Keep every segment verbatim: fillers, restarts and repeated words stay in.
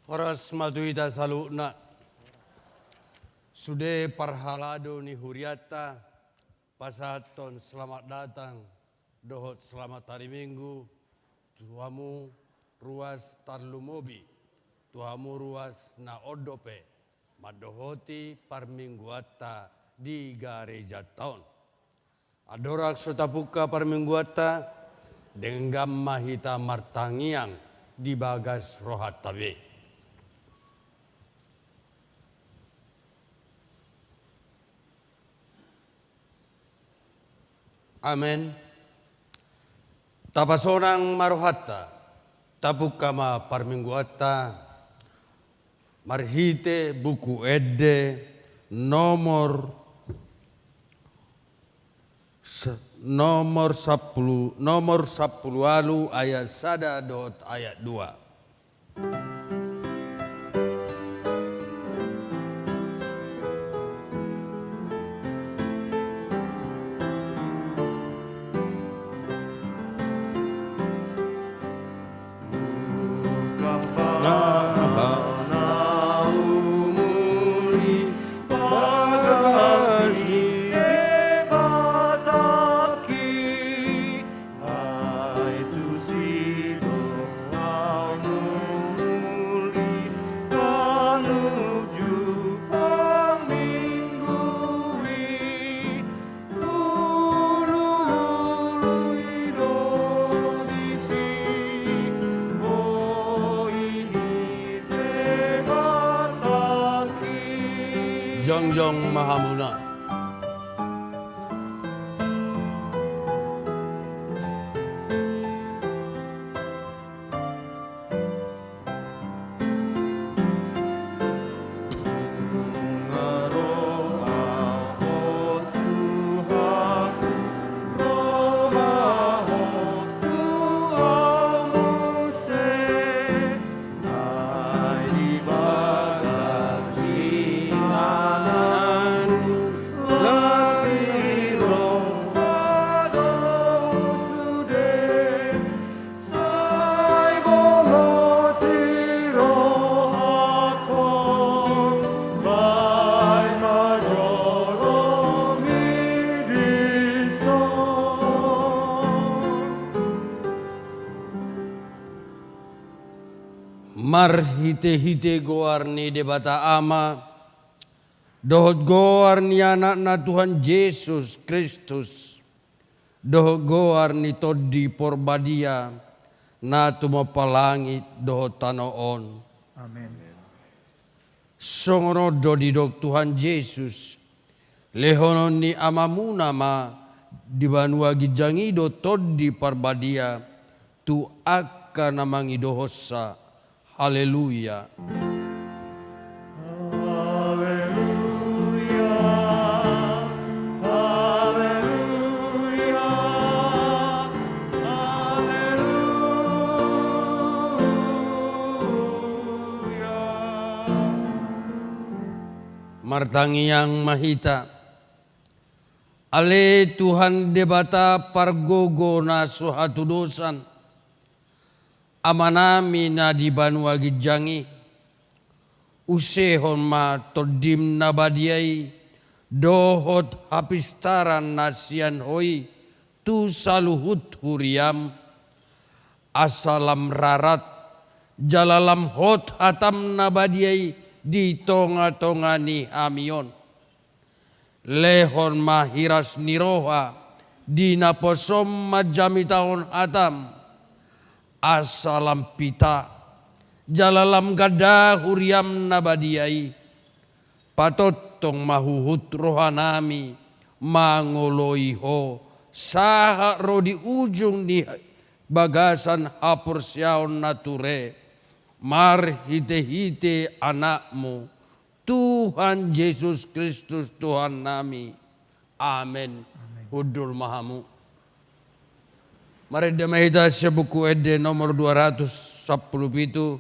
Horas ma tu hita saluhutna. Sude parhalado ni hurianta, pasahathon selamat datang dohot selamat hari Minggu tu hamu ruas tarlumobi tu hamu ruas na on dope mandohoti parmingguanta di garejanta on. Andorang so tapungka parmingguanta, denggan ma hita martangiang di bagas rohanta be. Amen. Tapasonang ma rohanta, tapungka ma parmingguanta, marhite Buku Ende nomor, se-, nomor sampulu, nomor sampulu ualu ayat sada dohot ayat dua. Jongjong ma hamuna. Marhite-hite goar ni Debata Ama, dohot goar ni Anakna Tuhan Jesus Kristus, dohot goar ni Tondi Porbadia, na tumompa langit dohot tano on. Amen. Songon on do didok Tuhan Jesus, lehonon ni Amamuna ma di banua ginjang i do Tondi Parbadia tu angka na mangidohonsa. Haleluya. Haleluya, haleluya, haleluya. Martangiang ma hita. Ale Tuhan Debata pargogo na so hatudosan, Amanami na di banua ginjang i, usehon ma Tondim na badia i dohot hapistaran na sian Ho i tu saluhut huriam, asa lam rarat jala lam hot hatam na badia i di tonga-tonga ni hami on. Lehon ma hiras ni roha di naposom manjamitahon hatam, asa lam pita jala lam ganda huriam na badia i. Patongtong ma huhut rohanami mangoloi Ho sahat ro di ujung ni bagasan haporseaon na ture, marhite-hite Anakmu, Tuhan Jesus Kristus Tuhannami. Amen. Amen. Hundul ma hamu. Marende ma hita sian Buku Ende nomor dua ratus sampulu pitu,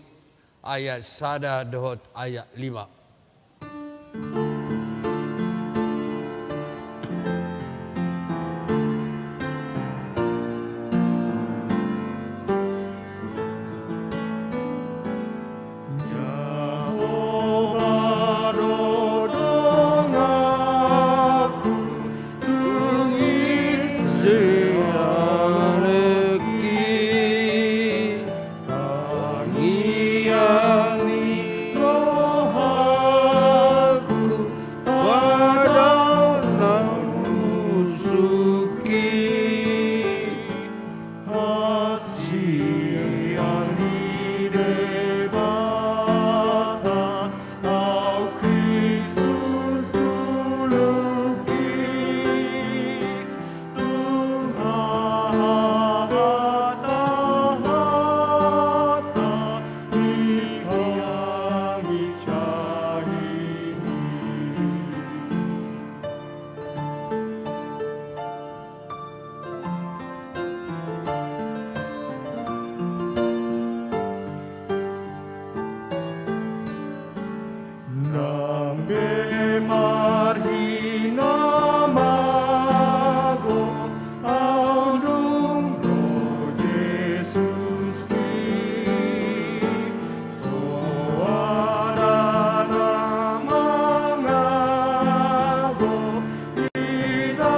ayat sada dohot ayat lima. Pe marhina mago, ahu dung do Jesus i, soada na mangago, ida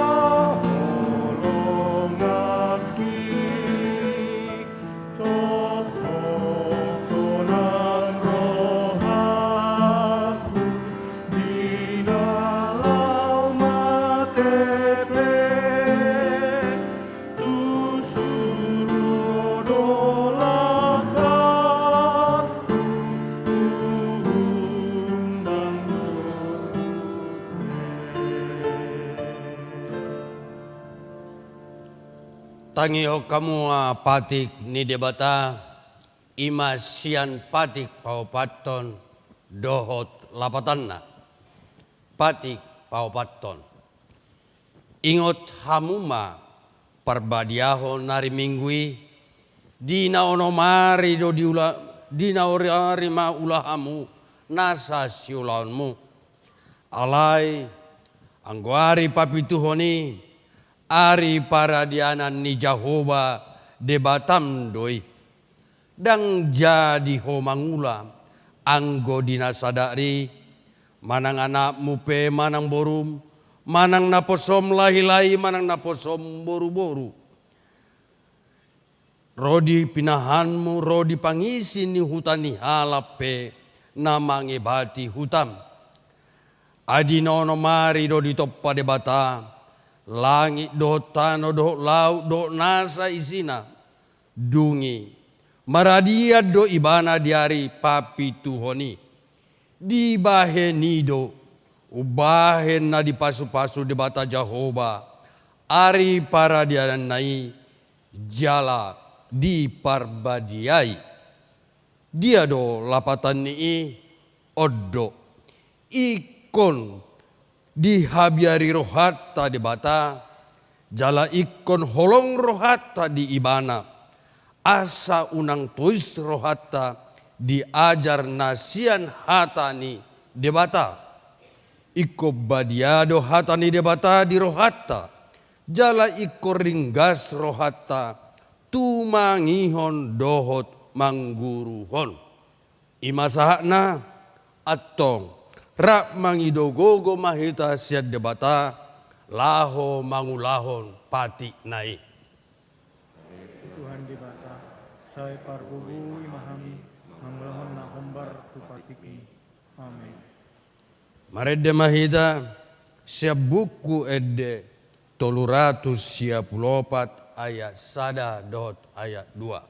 holong ahu i. Tongtong sonang rohangku, di na laho mate pe, tu suru do langkangku, humbang torbut be. Tangihon hamu ma patik ni Debata, i ma sian patik paopathon dohot lapatanna. Patik paopathon. Ingot hamu ma parbadiahon ari Minggu i, di na onom ari do diula, di na onom ari ma ula hamu nasa siulaonmu. Alai, anggo ari papituhon i, ari paradianan ni Jahowa Debatam do i. Ndang jadi ho mangula, anggo di na sadari, manang anakmu pe manang borum, manang naposom lahilahi, manang naposom boruboru. Ro di pinahanmu, ro di pangisi ni huta ni halak pe na mangebati hutam. Ai di na onom ari do ditompa Debata, langit dohot tano dohot laut dohot nasa isina. Dung i, maradian do ibana di ari papituhon i. Dibahen i do, umbahen na dipasupasu Debata Jahowa, ari paradiananna i, jala diparbadiai. Dia do lapatan ni i? On do. Ingkon dihabiari rohanta Debata, jala ingkon holong rohanta di Ibana, asa unang tois rohanta di ajar na sian hata ni Debata. Ingkon badia do hata ni Debata di rohanta, jala ingkon ringgas rohanta tumangihon dohot mangguruhon. I ma sahatna, antong, rap mangido gogo ma hita sian Debata, laho mangulahon patikna i. Tuhan Debata, sai pargogoi ma hami mangulahon na hombar tu patikmi. Amen. Marende ma hita sian Buku Ende tolu ratus sia pulu opat ayat sada dohot ayat dua.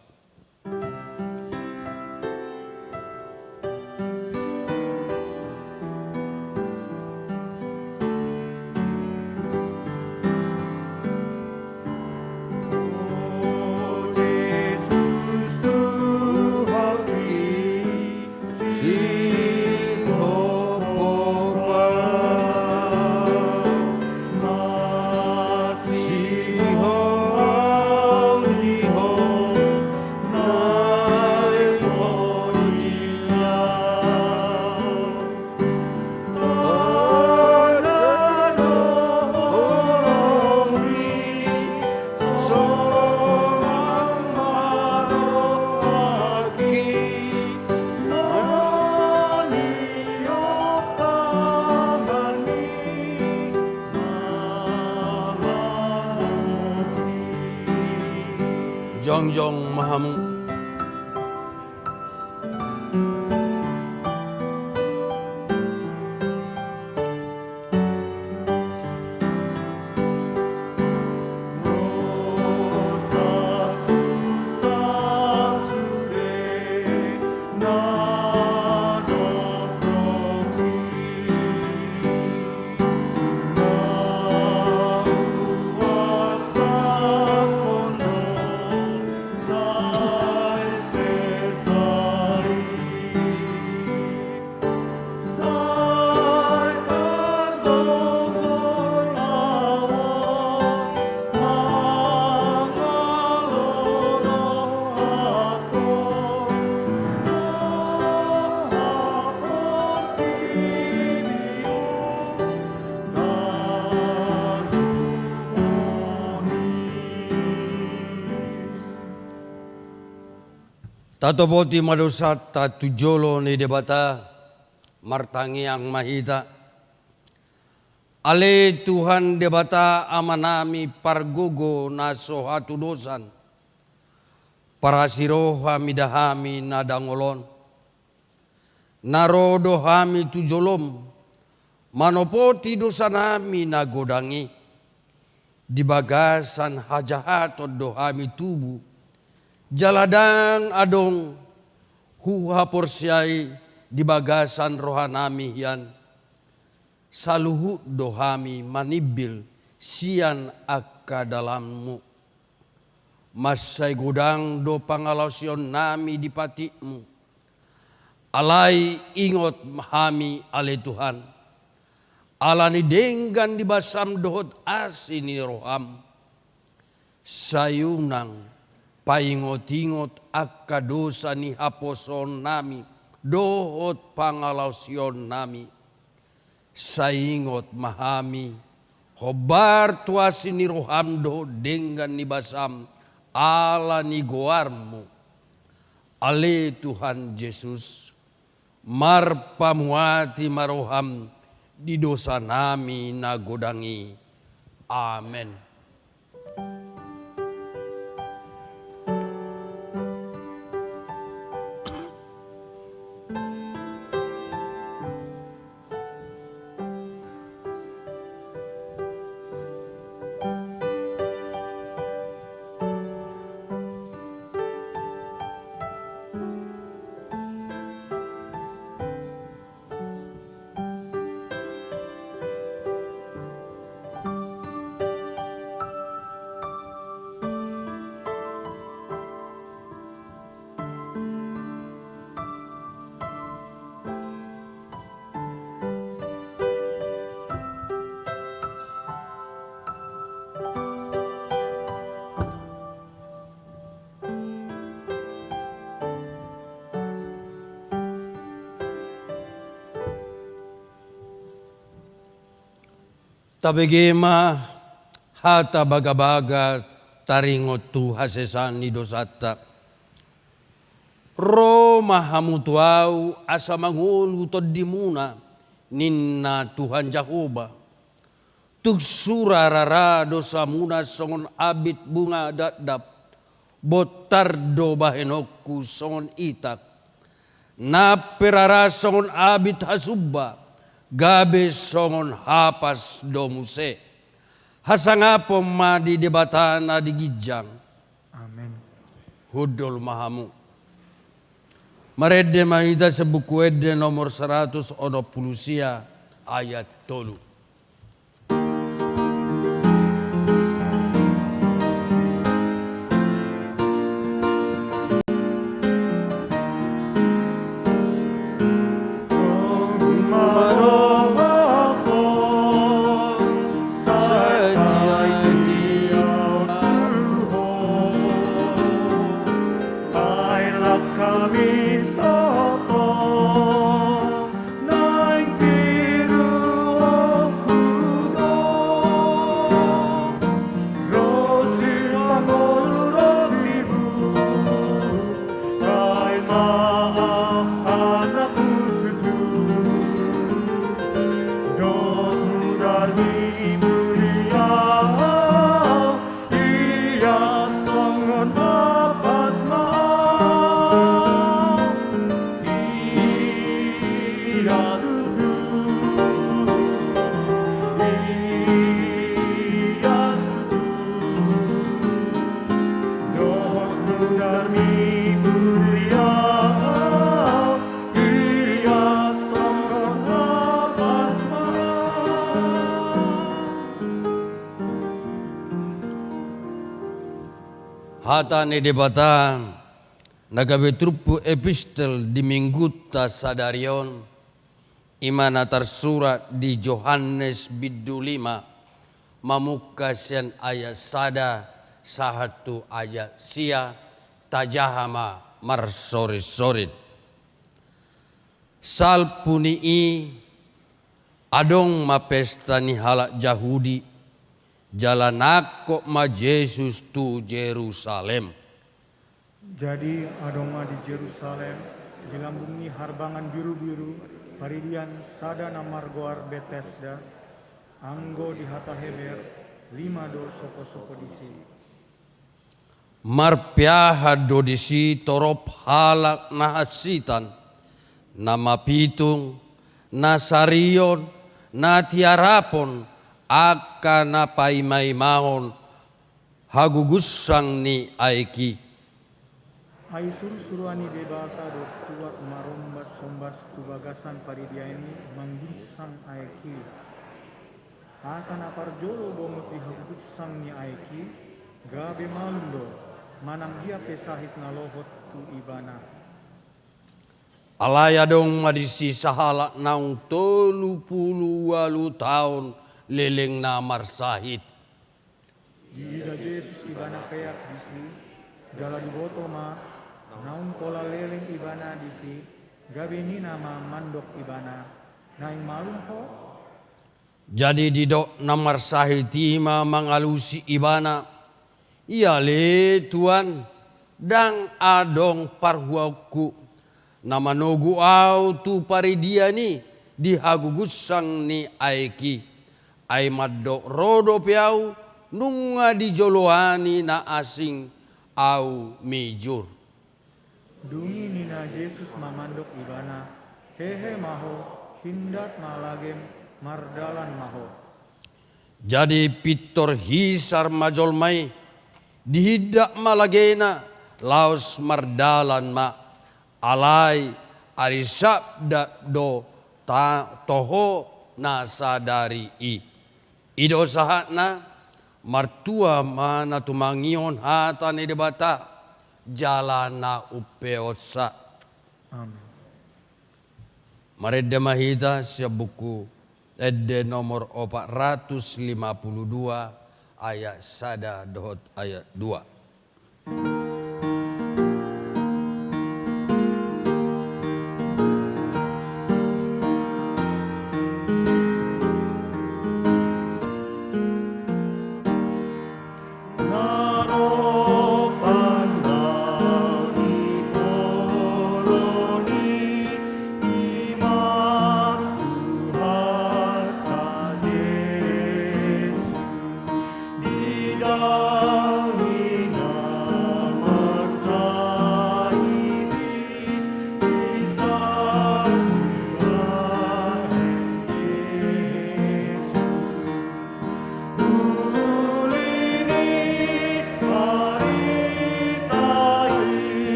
Jongjong ma hamu. Tatopoti ma dosanta tu jolo ni Debata. Martangiang ma hita. Ale Tuhan Debata Amanami pargogo na so hatudosan, parasi roha mida hami na dangol on. Na ro do hami tu jolom, manopoti dosanami na godang i. Di bagasan hajahaton do hami tubu, jala ndang adong huhaporseai di bagasan rohanami hian. Saluhut do hami manimbil sian angka dalanmu. Mansai godang do pangalaosionnami di patikmu. Alai ingot hami ale Tuhan, ala ni denggan ni basam dohot asi ni roham. Sai unang paingot-ingot angka dosa ni haposoonnami dohot pangalaosionnami. Sai ingot ma hami, hombar tu asi ni roham dohot denggan ni basam, ala ni goarmu. Ale Tuhan Jesus, marpamuati ma roham di dosanami na godang i. Amen. Tabege ma hata bagabaga taringot tu hasesaan ni dosanta. Ro ma hamu tu Ahu asa mangolu tondimuna, ninna Tuhan Jahowa. Tung sura rara dosamuna songon abit bunga dakdak, bontar do bahenonku songon itak. Nang pe rara songon abit hasumba, gabe songon hapas do muse. Hasangapon ma di Debata na di ginjang. Amen. Hundul ma hamu. Marende ma hita sian Buku Ende nomor saratus onom pulu sia, ayat tolu. Hata ni Debata na gabe turpuk epistel di Minggunta sadari on, i ma na tarsurat di Johannes bindu lima, mamungka sian ayat sada sahat tu ayat sia. Tajaha ma marsorinsorin. Salpu ni i, adong ma pesta ni halak Jahudi, jala nangkok ma Jesus tu Jerusalem. Jadi adong ma di Jerusalem, di lambung ni harbangan birubiru, paridian sada na margoar Betesda, anggo di hata Heber, lima do soposopo disi. Marpeahan do disi torop halak na hansitan, na mapitung, na sarion, na tiarapon, angka na paimaimahon hagugussang ni aek i. Ai surusuruan ni Debata do tuak marombasrombas tu bagasan paridian i manggunsang aek i. Asa na parjolo bongot di hagugussang ni aek i, gabe malum do, manang dia pe sahit na lohot tu ibana. Alai adong ma disi sahalak naung tolu pulu ualu taon lelengna marsahit. Diida Jesus ibana peak disi, jala diboto ma naung pola leleng ibana disi, gabe ninna ma mandok ibana, naeng malum ho? Jadi didok na marsahit i ma mangalusi ibana, ia ale Tuan, ndang adong parhuaonku na manogu ahu tu paridian i di hagugussang ni aek i. Ai mandok ro dope ahu, nunga dijoloani na asing ahu mijur. Dung i ninna Jesus ma mandok ibana, hehe ma ho, hindat ma lagem, mardalan ma ho. Jadi pintor hisar ma jolma i, dihindat ma lagena, laos mardalan ma. Alai ari Sabdat do ta-, toho na sadari i. I do sahatna. Martua ma na tumangihon hata ni Debata, jala na umpeopsa. Amin. Marende ma hita sian Buku Ende nomor opat ratus lima puluh dua, ayat sada dohot ayat dua.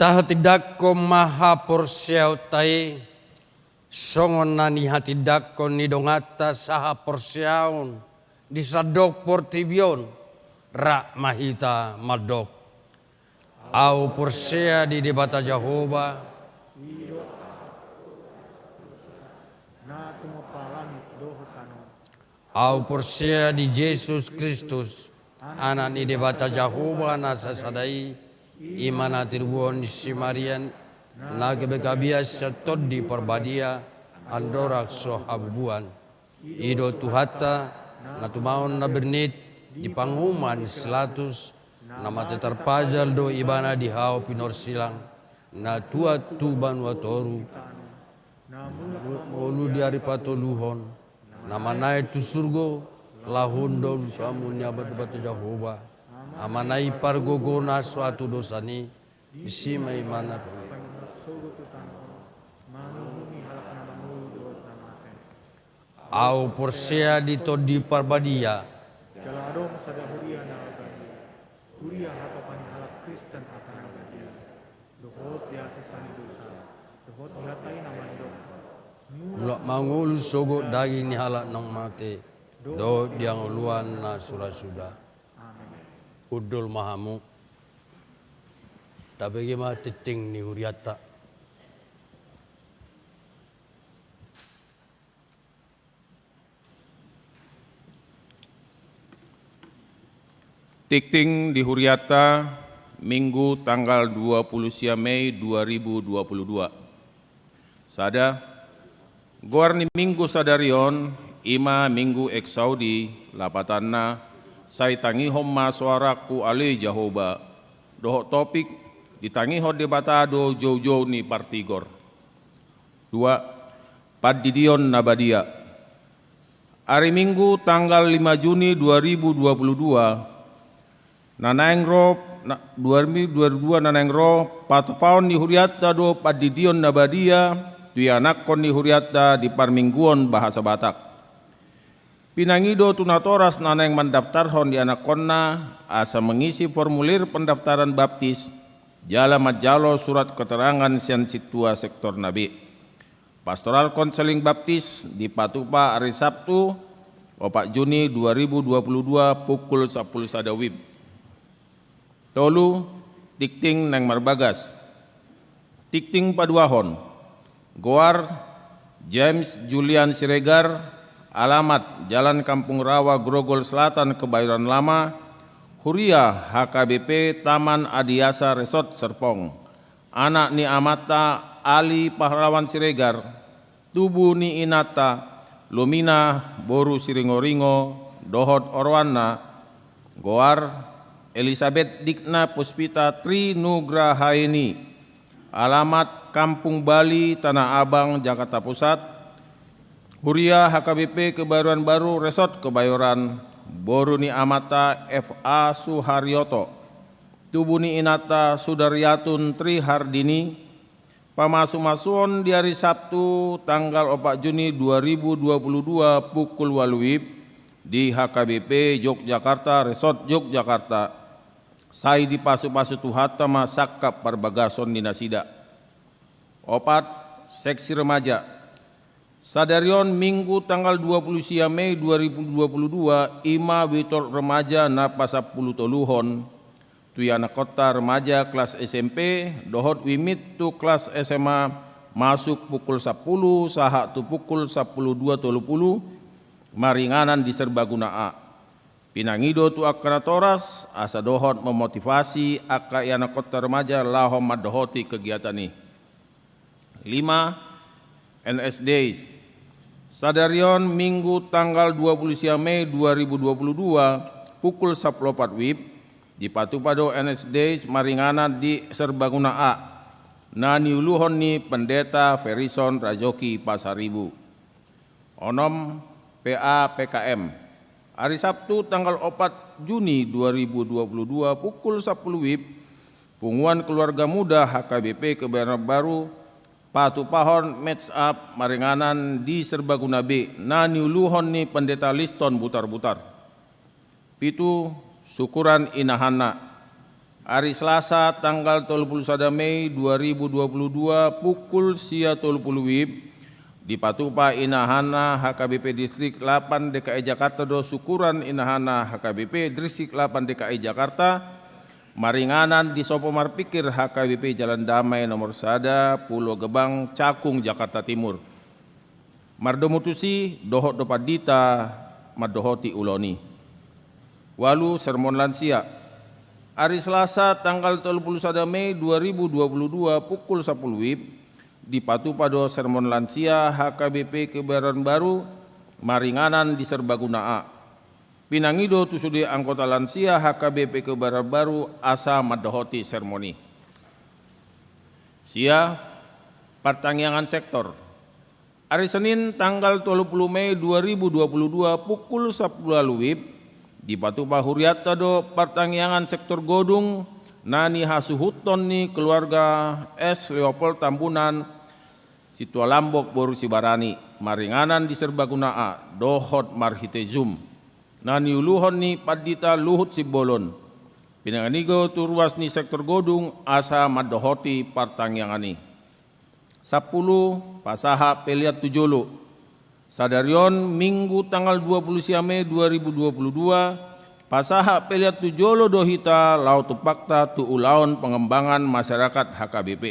Tahatindangkon ma haporseaonta i, songon na nihatindangkon ni donganta sahaporseaon di sandok portibi on, rap ma hita mandok. Ahu porsea di Debata Jahowa. Na tumompa langit dohot tano. Ahu porsea di Jesus Kristus, Anak ni Debata Jahowa na sasada i, I ma na tiribuhon ni si Maria na gabe gabian sian Tondi Parbadia, andorang so habubuhan. I do Tuhanta, na tumaon na bernit di panguhuman si Pilatus, na mate tarpajal do ibana di hau pinorsilang, na tuat tu banua toru, na mangolu di ari patoluhon, na manaek tu surgo, laho hundulan tu hamu ni Amanta Debata Jahowa, Amana i pargogona so atu dosana i, disi ma ibana. Ahu porsea di Tondi Parbadia. Jala adong sada huria na badia. Huria hatopan ni halak Kristen angka na badia. Dohot di hasesaan ni dosa. Dohot di hata i na mandok. Mulak mangolu sogot daging ni halak naung mate. Dohot di hangoluan na so ra suda. Amen. Hundul ma hamu. Tabege ma tingting ni hurianta. Tingting di hurianta, Minggu tanggal dua puluh sia Mei dua ribu dua puluh dua. Sada, goar ni Minggu sadari on, i ma Minggu Exaudi, lapatanna, sai tangihon ma soarangku ale Jahowa, dohot topik, ditangihon Debata do joujou ni partigor. Dua, pandidion na badia. Ari Minggu tanggal lima Juni dua ribu dua puluh dua, na naeng ro, na, dua ribu dua puluh dua na naeng ro, patupaon ni hurianta do pandidion na badia, tu ianakhon ni hurianta di parmingguon bahasa Batak. Pinangido tu natoras na naeng mandaftarhon ianakhonna, asa mengisi formulir pendaftaran baptis, jala manjalo surat keterangan sian sintua sektorna be. Pastoral Counseling Baptis dipatupa ari Sabtu, opat Juni dua ribu dua puluh dua, pukul sampulu sada wib. Tolu, tingting naeng marbagas. Tingting paduahon. Goar, James Julian Siregar, alamat, Jalan Kampung Rawa, Grogol Selatan, Kebayoran Lama, huria H K B P Taman Adiasa Resort Serpong. Anak ni amanta Ali Pahlawan Siregar, tubu ni inanta Lumina boru Siringoringo dohot oroanna, goar Elisabet Digna Puspita Tri Nugrahaeni, alamat Kampung Bali, Tanah Abang, Jakarta Pusat, huria H K B P Kebayoran Baru Resort Kebayoran, boru ni amanta F A Suharyoto, tubu ni inanta Sudaryatun Tri Hardini, pamasumasuon di ari Sabtu tanggal opat Juni dua ribu dua puluh dua pukul ualu wib di H K B P Yogyakarta Resort Yogyakarta, sai dipasupasu Tuhanta ma sangkap parbagason ni nasida. Opat, seksi remaja. Sadari on Minggu tanggal dua puluh sia Mei dua ribu dua puluh dua, i ma witol remaja na pasampulu toluhon, tu ianakhonta remaja kelas S M P dohot wimit tu kelas S M A, masuk pukul sampulu sahat tu pukul sampulu dua tolu pulu, maringanan di Serbaguna A. Pinangido tu angka natoras, asa dohot memotivasi angka ianakhonta remaja laho mandohoti kegiatan i. Lima, N S Days. Sadari on Minggu tanggal dua puluh sia Mei dua ribu dua puluh dua, pukul sampulu opat wib, dipatupa do N S Days maringanan di Serbaguna A, na niuluhon ni Pendeta Ferison Rajoki Pasaribu. Onom, P A P K M. Ari Sabtu tanggal opat Juni dua ribu dua puluh dua pukul sampulu wib, Punguan Keluarga Muda H K B P Kebayoran Baru patupahon meet up maringanan di Serbaguna B na niuluhon ni Pendeta Liston Butarbutar. Pitu, syukuran inahanna. Ari Selasa tanggal tolu pulu sada Mei dua ribu dua puluh dua pukul sia tolu pulu wib, dipatupa inahanna H K B P Distrik lapan D K I Jakarta do syukuran inahanna H K B P Distrik lapan D K I Jakarta, maringanan di Sopo Marpikir H K B P Jalan Damai nomor sada, Pulo Gebang, Cakung, Jakarta Timur. Mardomu tusi, dohot do pandita mandohoti ulaon i. Ualu, sermon lansia. Ari Selasa tanggal tolu pulu sada Mei dua ribu dua pulu dua pukul sapulu WIB, dipatupa do sermon lansia H K B P Kebayoran Baru maringanan di Serbaguna A. Pinangido tu sude anggota lansia H K B P Kebayoran Baru asa mandohoti sermon i. Sia, partangiangan sektor. Ari Senin tanggal tolu pulu Mei dua ribu dua pulu dua pukul sapulu ualu WIB, dipatupa hurianta do partangiangan sektor godung na nihasuhuthon ni keluarga S Leopold Tambunan Situalambok boru Sibarani, maringanan di Serbaguna A, dohot marhite Zoom, na niuluhon ni Pandita Luhut Simbolon. Pinangido tu ruas ni sektor godung asa mandohoti partangiangan i. Sapulu, pasahat pelean tu jolo. Sadari on Minggu tanggal dua pulu sia Mei dua ribu dua pulu dua, pasahat pelean tu jolo do hita laho tumpakta tu ulaon pengembangan masyarakat H K B P.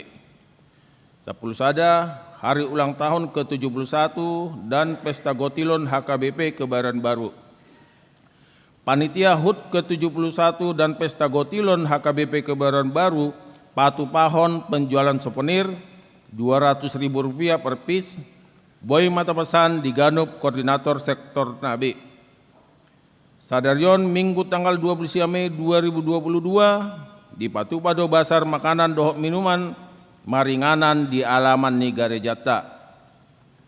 Sapulu sada, hari ulang tahun ke tujuh puluh satu dan pesta gotilon H K B P Kebayoran Baru. Panitia HUT ke tujuh puluh satu dan pesta gotilon H K B P Kebayoran Baru patupahon penjualan souvenir dua ratus ribu rupiah per pis, boi ma tapasan di ganup koordinator sektor na be. Sadari on Minggu tanggal dua puluh sia Mei dua ribu dua puluh dua, dipatupa do basar makanan dohot minuman maringanan di alaman ni garejanta.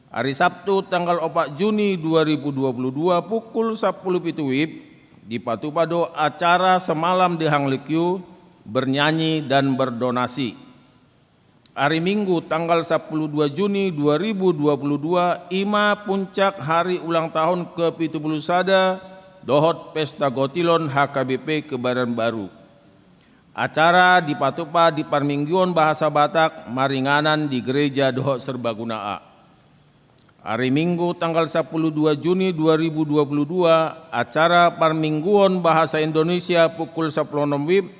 Ari Sabtu tanggal opat Juni dua ribu dua puluh dua pukul sapulu pitu WIB, dipatupa do acara Semalam di Hang Lekyu, bernyanyi dan berdonasi. Ari Minggu tanggal sapulu dua Juni dua ribu dua puluh dua, i ma puncak hari ulang tahun ke pitu puluh sada dohot pesta gotilon H K B P Kebayoran Baru. Acara dipatupa di parmingguon bahasa Batak maringanan di gereja dohot Serbaguna A. Ari Minggu tanggal sapulu dua Juni dua ribu dua puluh dua, acara parmingguon bahasa Indonesia pukul sapulu onom WIB,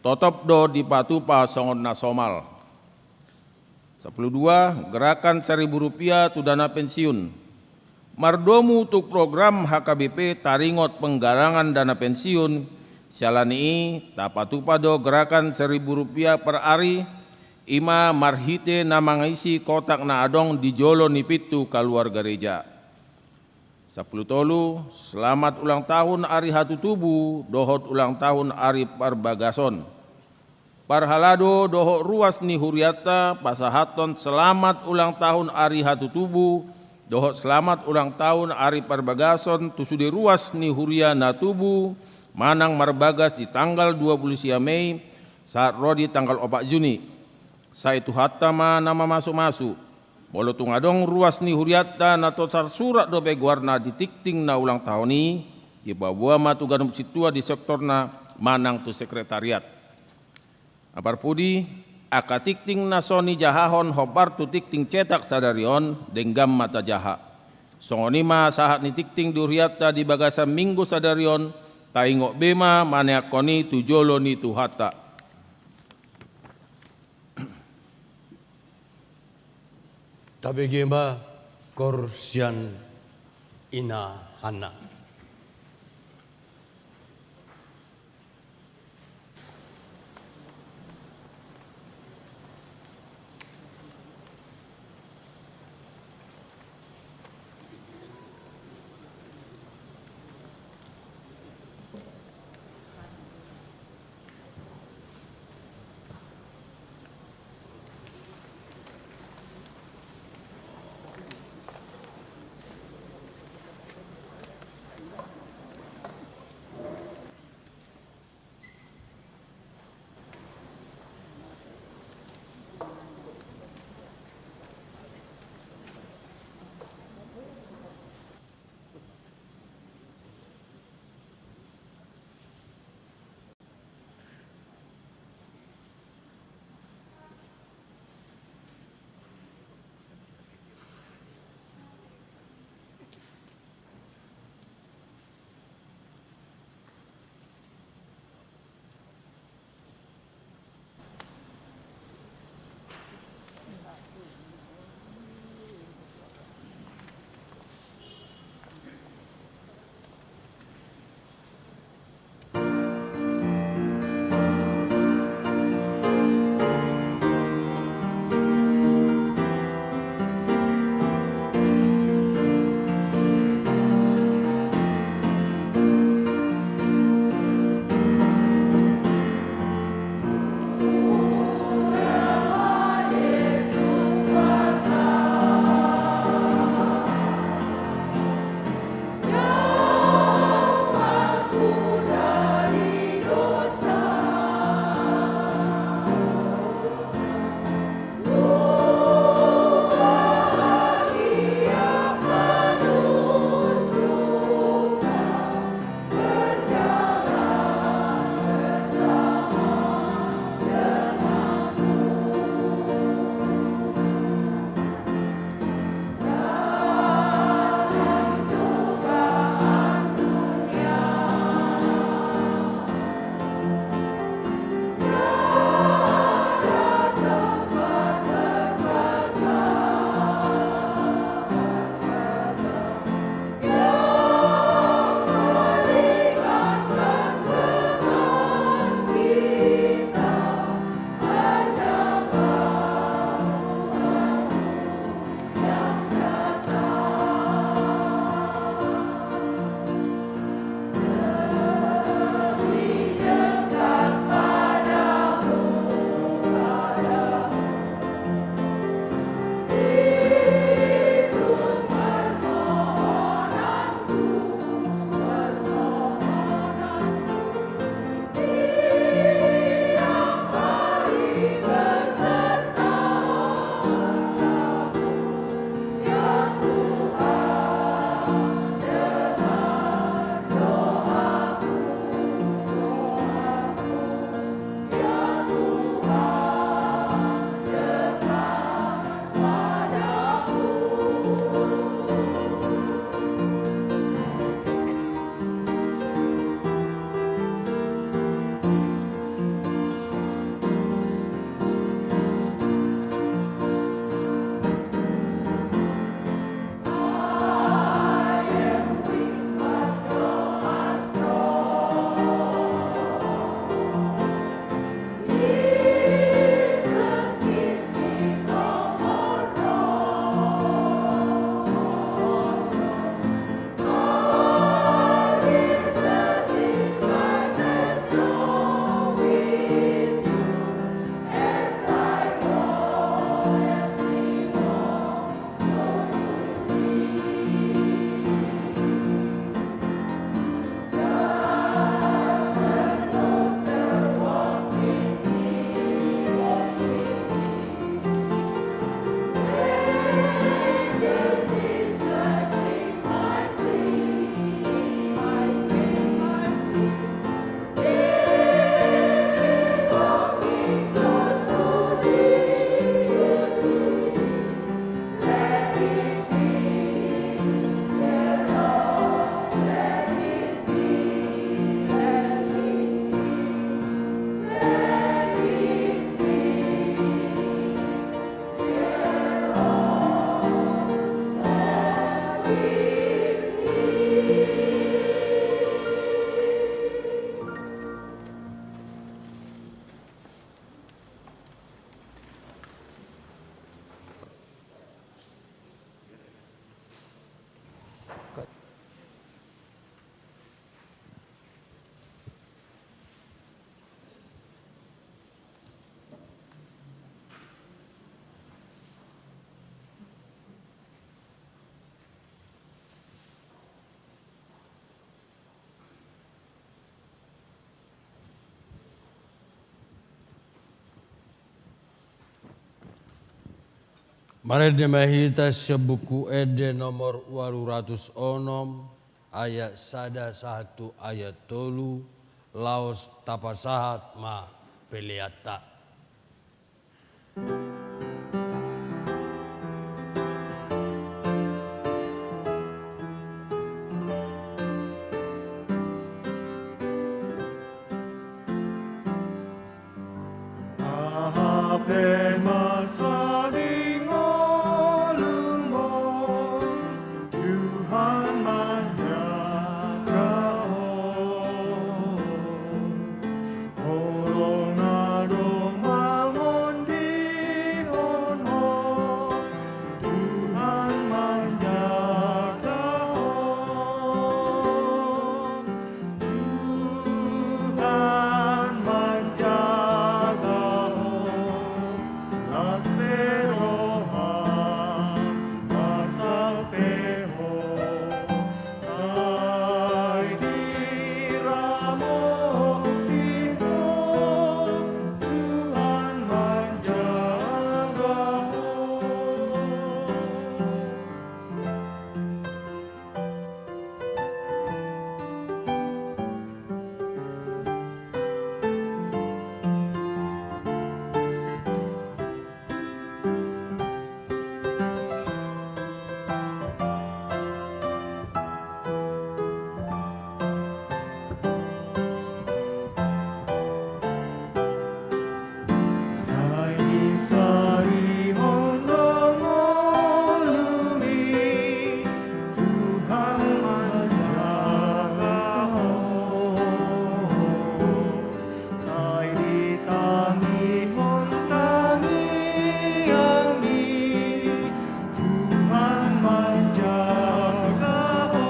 totop do dipatupa songon na somal. Sapulu dua, gerakan seribu rupiah tu dana pensiun. Mardomu tu program H K B P taringot penggalangan dana pensiun, siala ni i tapatupa do gerakan seribu rupiah per ari, i ma marhite na mangisi kotak na adong di jolo ni pintu kaluar gareja. Sapulu tolu, selamat ulang tahun ari hatutubu dohot ulang tahun ari parbagason. Parhalado dohot ruas ni hurianta pasahathon selamat ulang tahun ari hatutubu dohot selamat ulang tahun ari parbagason tu sude ruas ni huria na tubu manang marbagas di tanggal dua puluh sia Mei sahat ro di tanggal opat Juni. Sai Tuhanta ma na mamasumasu. Molo tung adong ruas ni hurianta na tarsurat dope goarna di tingting na ulang tahun i, dipaboa ma tu ganup sintua di sektorna manang tu sekretariat. Na parpudi, angka tingting na so nijahahon hombar tu tingting cetak sadari on, denggan ma tajaha. Songon i ma sahat ni tingting di hurianta di bagasan Minggu sadari on, taingot be ma maneakhon i tu jolo ni Tuhanta. Tabege ma koor sian ina Hanna. Marende ma hita sian Buku Ende nomor ualu ratus onom, ayat sada sahat tu ayat tolu, laos tapasahat ma peleanta. Aha pe masa di ngolum on, Tuhan manjaga ho. Holong na domangondihon ho, Tuhan manjaga ho. Tuhan manjaga ho, las pe roham, marsak pe ho. Sai diramoti ho, Tuhan manjaga ho. Sai disarihon do ngolum i, Tuhan manjaga ho. Sai ditangihon tangiang i, Tuhan manjaga ho.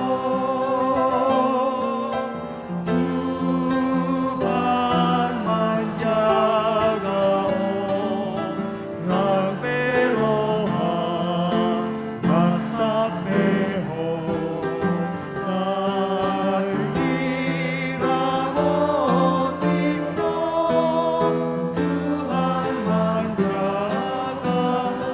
Tuhan manjaga ho, las pe roham, marsak pe ho, sai diramoti ho, Tuhan manjaga ho.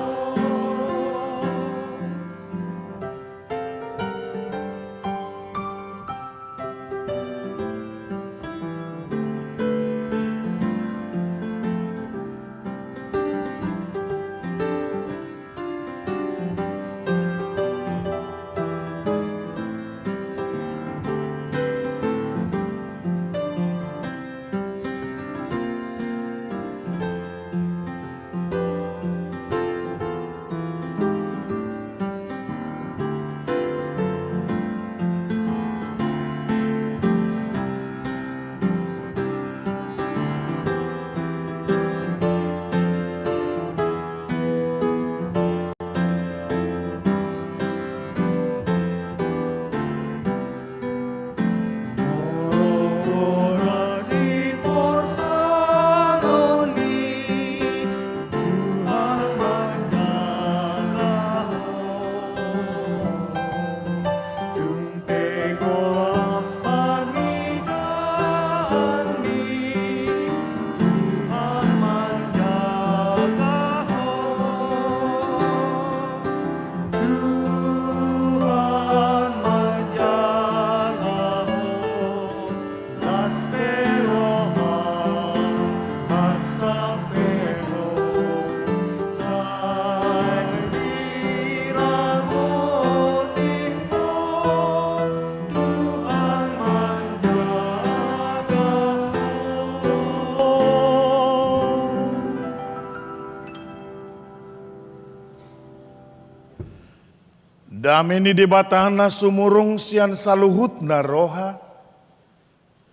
Tuhan manjaga ho, las pe roham, marsak pe ho, sai diramoti ho, Tuhan manjaga ho. Dame ni Debata na sumurung sian saluhutna roha,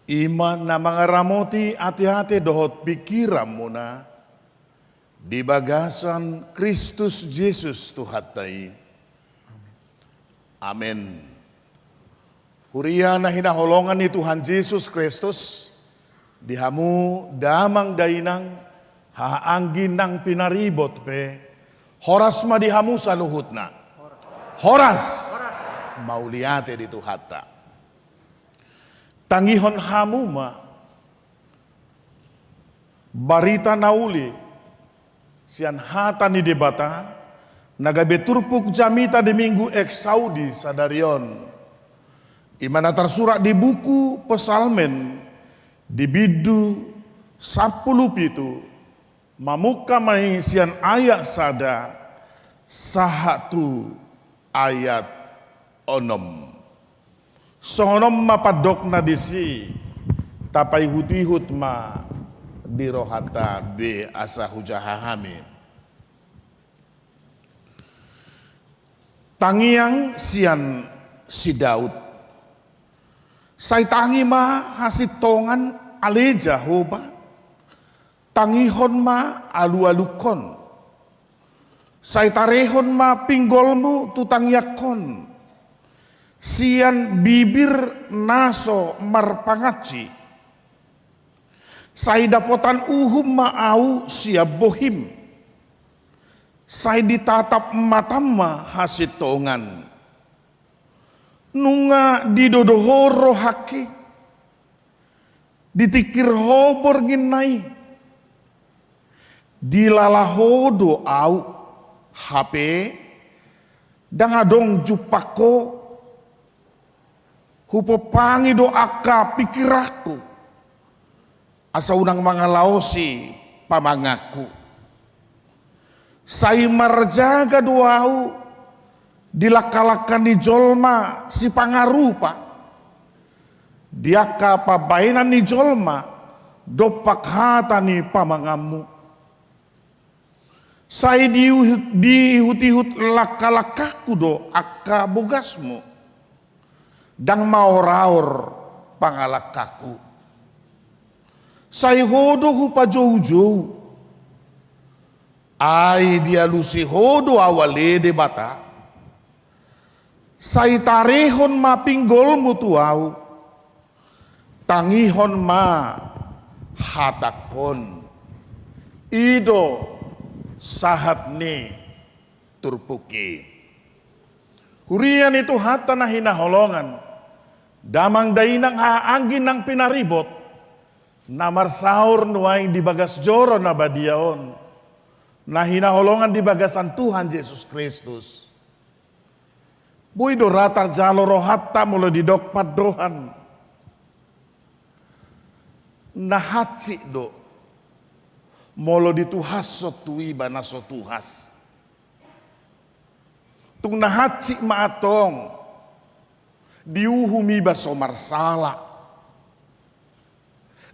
i ma na mangaramoti ateate dohot pingkiranmuna di bagasan Kristus Jesus Tuhanta i. Amen. Huria na hinaholongan ni Tuhan Jesus Kristus, di hamu damang dainang, haha anggi nang pinaribot pe, horas ma di hamu saluhutna. Horas. Mauliate di Tuhanta. Tangihon hamu ma barita na uli sian hata ni Debata, na gabe turpuk jamita di Minggu Exaudi sadari on. I ma na tarsurat di buku Psalmen di bindu sampulu pitu, mamungka ma i sian ayat sada sahat tu ayat onom. Songon on ma pandokna disi, tapaihut-ihut ma di rohanta be asa hujaha hami. Tangiang sian si Daud. Sai tangi ma hasintongan ale Jahowa, tangihon ma alualungkon. Sai tarehon ma pinggolmu tu tangiangkon sian bibir na so marpangansi. Sai dapotan uhum ma ahu sian bohim. Sai ditatap matam ma hasintongan. Nunga didodo ho rohangki, ditingkir ho bornginna i. Dilala ho do ahu, hape ndang adong jumpang ho. Hupompangi do angka pingkiranku, asa unang mangalaosi pamanganku. Sai marjaga do ahu di langka-langka ni jolma sipangarupa, di angka pambahenan ni jolma dompak hata ni pamanganmu. Sai diuhut-, diihut-ihut langka-langkangku do angka bogasmu. Ndang maor-aor pangalangkangku. Sai ho do hupajou-jou. Ai dialusi ho do ahu ale Debata. Sai tarehon ma pinggolmu tu ahu. Tangihon ma hatangkon. I do sahat ni turpuk i. Huria ni Tuhanta na hinaholongan, damang dainang haha anggi nang pinaribot, na marsaor nuaeng di bagas joro na badia on, na hinaholongan di bagasan Tuhan Jesus Kristus. Boi do ra tarjalo rohanta molo didok pandohan. Na hansit do molo dituhashon tu iba na so tuhas. Tung na hansit ma antong diuhum iba so marsala.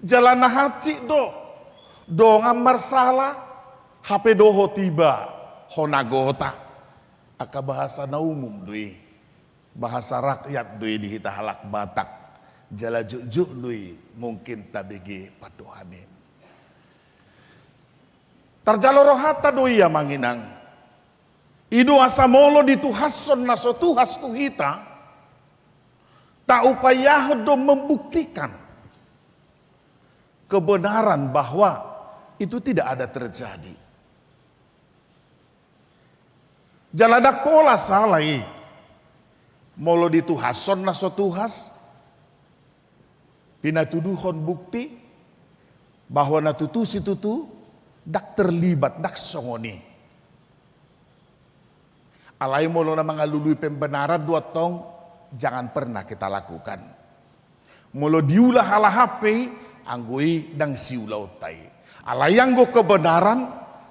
Jala na hansit do dongan marsala, hape dohot iba hona gota. Angka bahasa na umum do i, bahasa rakyat do i di hita halak Batak. Jala jotjot do i mungkin tabege pandohan i. Tarjalo rohanta do i amang inang. I do asa molo dituhashon na so tuhas tu hita, taupayahon do membuktikan kebenaran bahwa itu tidak ada terjadi. Jala ndang pola sala i. Molo dituhashon na so tuhas, pinatuduhon bukti bahwa na tutu situtu ndang terlibat, ndang songon i. Alai molo na mangalului pembenaran do antong, jangan pernah kita lakukan. Molo diula halak hape i, anggo i ndang siulaonta i. Alai anggo kebenaran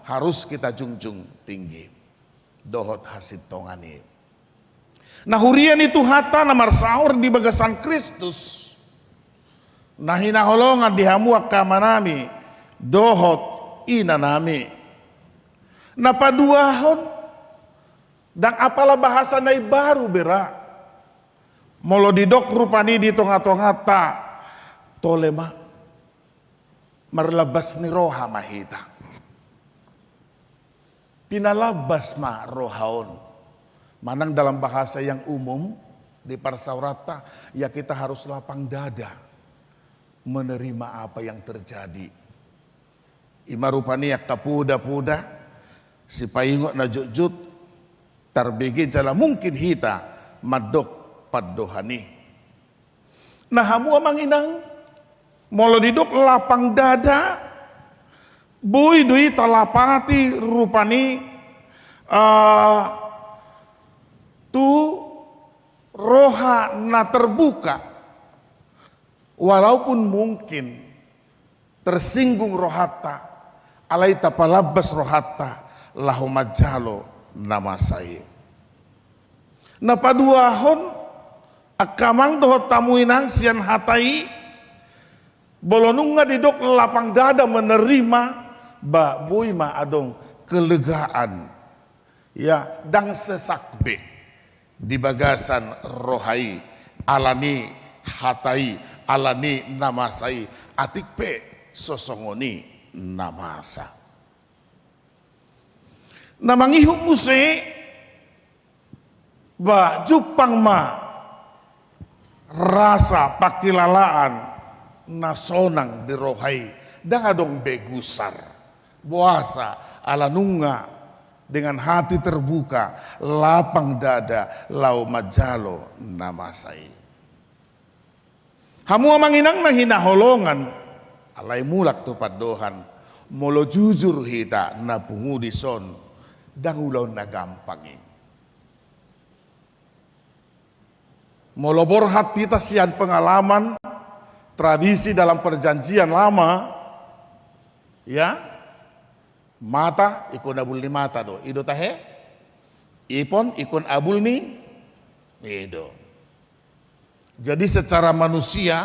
harus kita junjung tinggi. Dohot hasintongan i. Na huria ni Tuhanta na marsaor di bagasan Kristus, na hinaholongan di hamu angka amanami dohot inanami. Na paduahon, ndang apala bahasa na imbaru be ra. Molo didok rupani di tonga-tonganta, tole ma, marlambas ni roha ma hita. Pinalambas ma roha on. Manang dalam bahasa yang umum, di parsaoranta, ya kita harus lapang dada menerima apa yang terjadi. Ima rupani angka poda-poda, sipaingot na jotjot, tarbege jala mungkin hita mandok pandohan i. Na hamu amang inang, molo didok lapang dada, boi do i talapati rupani, eh, tu roha na terbuka. Walaupun mungkin tersinggung rohanta, alai tapalambas rohanta laho manjalo na masa i. Na paduahon, angka amang dohot hamu inang, sian hata i, molo nunga didok lapang dada menerima, ba boi ma adong kelegaan. Ya, ndang sesak be di bagasan roha i, ala ni hata i, ala ni na masa i, atik pe so songon i na masa. Na mangihut muse, ba jumpang ma rasa pangkilalaan na sonang di roha i, ndang adong be gusar. Boasa? Ala nunga dengan hati terbuka, lapang dada, laho manjalo na masa i. Hamu amang inang na hinaholongan, alai mulak tu pandohan, molo jujur hita na pungu dison, ndang ulaon na gampang i. Molo borhat hita sian pengalaman tradisi dalam Perjanjian Lama, ya, mata ingkon abul ni mata do, i do tahe? Ipon ingkon abul ni, i do. Jadi secara manusia,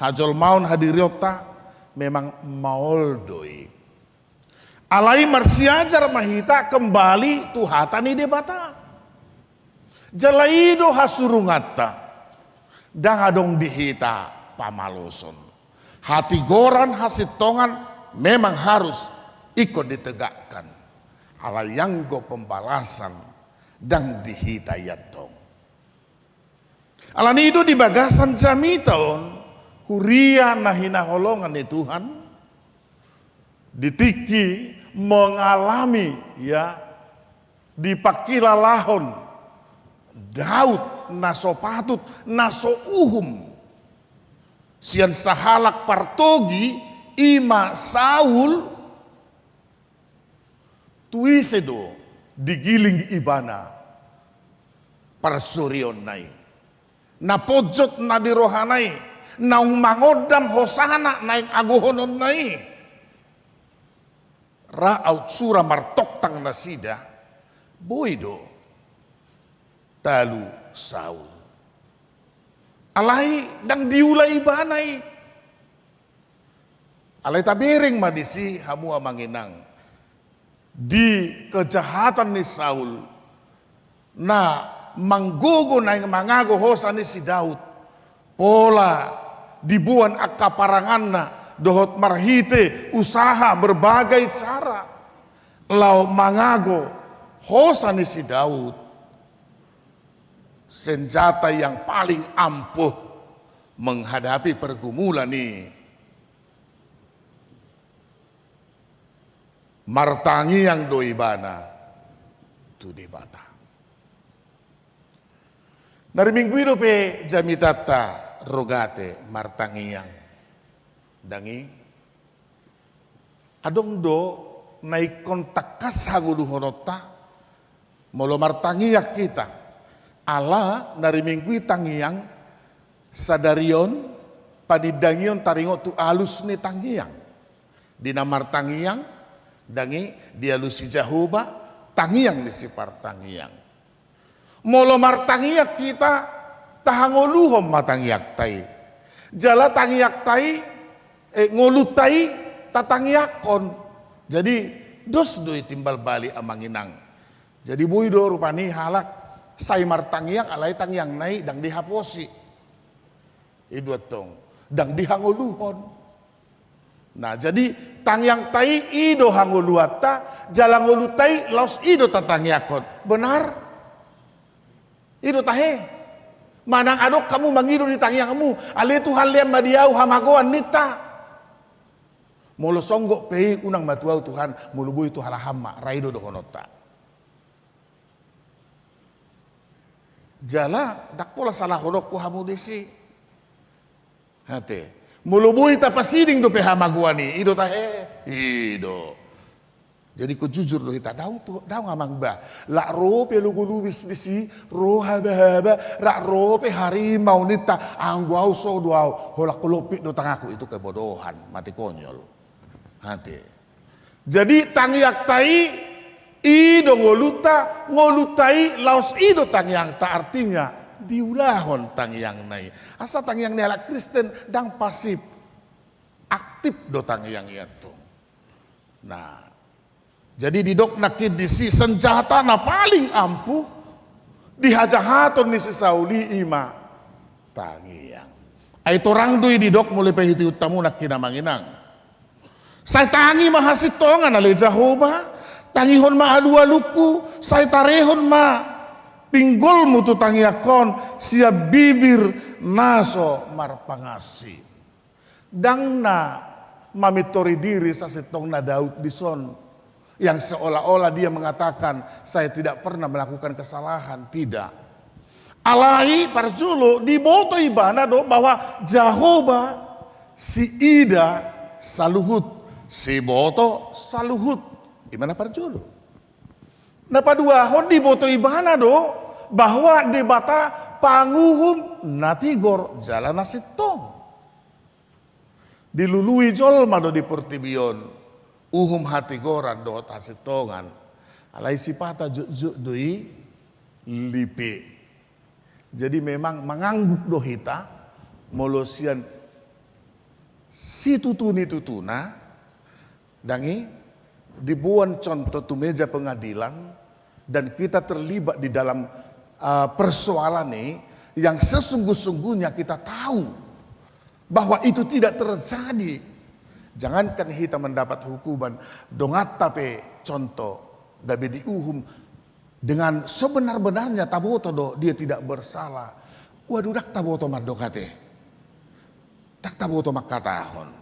hajolmaon hadirionta memang maol do i. Alai marsiajar ma hita kembali tu hata ni Debata. Jala i do hasurunganta, ndang adong di hita pamaloson. Hatigoran, hasintongan memang harus ingkon ditegakkan. Alai anggo pembalasan ndang di hita i antong. Ala ni i do di bagasan jamita on, huria na hinaholongan ni Tuhan, di tingki mengalami, ya, dipangkilalahon Daud na so patut, na so uhum sian sahalak partogi, ima Saul, tu ise do digiling ibana parsorionna i? Na ponjot na di rohana i, naung mangondam hosana naeng agohononna i. Ra aut sura martongtang nasida, boi do talu Saul. Alai ndang diula ibana i. Alai tabereng ma disi hamu amang inang, di kejahatan ni Saul, na manggogo naeng mangago hosa ni si Daud, pola diboan angka paranganna dohot marhite usaha berbagai cara laho mangago hosa ni si Daud, senjata yang paling ampuh menghadapi pergumulan i. Martangiang do ibana tu Debata. Na ri Minggu i dope jamitanta Rogate martangiang. Ndang i? Adong do na ingkon tangkas hangoluhononta molo martangiang hita. Ala na ri Minggu i tangiang, sadari on panindangion taringot tu alus ni tangiang. Di na martangiang, ndang i, dialusi Jahowa tangiang ni sipartangiang. Molo martangiang hita, tahangoluhon ma tangiangta i. Jala tangiangta i, eh, ngolunta i tatangiangkon. Jadi, dos do i timbal balik amang inang. Jadi, boi do rupani halak sai martangiang, alai tangiangna i ndang dihaposi. I do antong, ndang dihangoluhon. Nah, jadi tangiangta i, i do hangoluanta, jala ngolunta i laos i do tatangiangkon. Benar? I do tahe? Manang adong hamu mangido di tangiangmu, ale Tuhan, lean ma di ahu hamagoan ninta. Molo songgop pe i, unang ma tu ahu Tuhan, molo boi tu halak an ma, ra i do dohononta. Jala ndang pola salahononku hamu disi. Ate. Molo boi tapasiding dope hamagoan i, i do tahe, i do. Jadi ingkon jujur do hita, daong tu, daong amang bah. Lak ro pe logo lubis disi, ro habahaba, lak ro pe harimau ninta, anggo ahu so do ahu, holan lompit do tanganku, itu kebodohan, mate konyol. Ate. Jadi tangiangta i, i do ngolunta, ngolunta i laos i do tangiangta, artinya diulahon tangiangna i. Asa tangiang ni halak Kristen ndang pasif, aktif do tangiang i antong. Nah, jadi didok nangkin disi, senjata na paling ampuh di hajahaton ni si Saul i ima tangiang. Ai torang do i didok molo paihutihut hamu nangkin amang inang. Sai tangi ma hasintongan ale Jahowa, tangihon ma alualungku, sai tarehon ma pinggolmu tu tangiangkon sian bibir na so marpangansi. Ndang na mamintori diri sasintongna Daud dison, yang seolah-olah dia mengatakan, "Saya tidak pernah melakukan kesalahan." Tidak. Alai parjolo diboto ibana do bahwa Jahowa siida saluhut, siboto saluhut. Ima na parjolo. Na paduahon, diboto ibana do bahwa Debata panguhum na tigor jala na sintong. Dilului jolma do di portibi on uhum hatigoran dohot hasintongan. Alai sipata jotjot do i lipe. Jadi memang mangangguk do hita molo sian situtu ni tutuna, dang i, diboan contoh tu meja pengadilan, dan kita terlibat di dalam, eh, persoalan ini, yang sesungguh-sungguhnya kita tahu bahwa itu tidak terjadi. Jangankan hita mendapat hukuman, donganta pe contoh gabe diuhum, dengan sebenar-benarnya taboto do dia tidak bersalah. Waduh, ndang taboto mandok ate. Ndang taboto mangkatahon.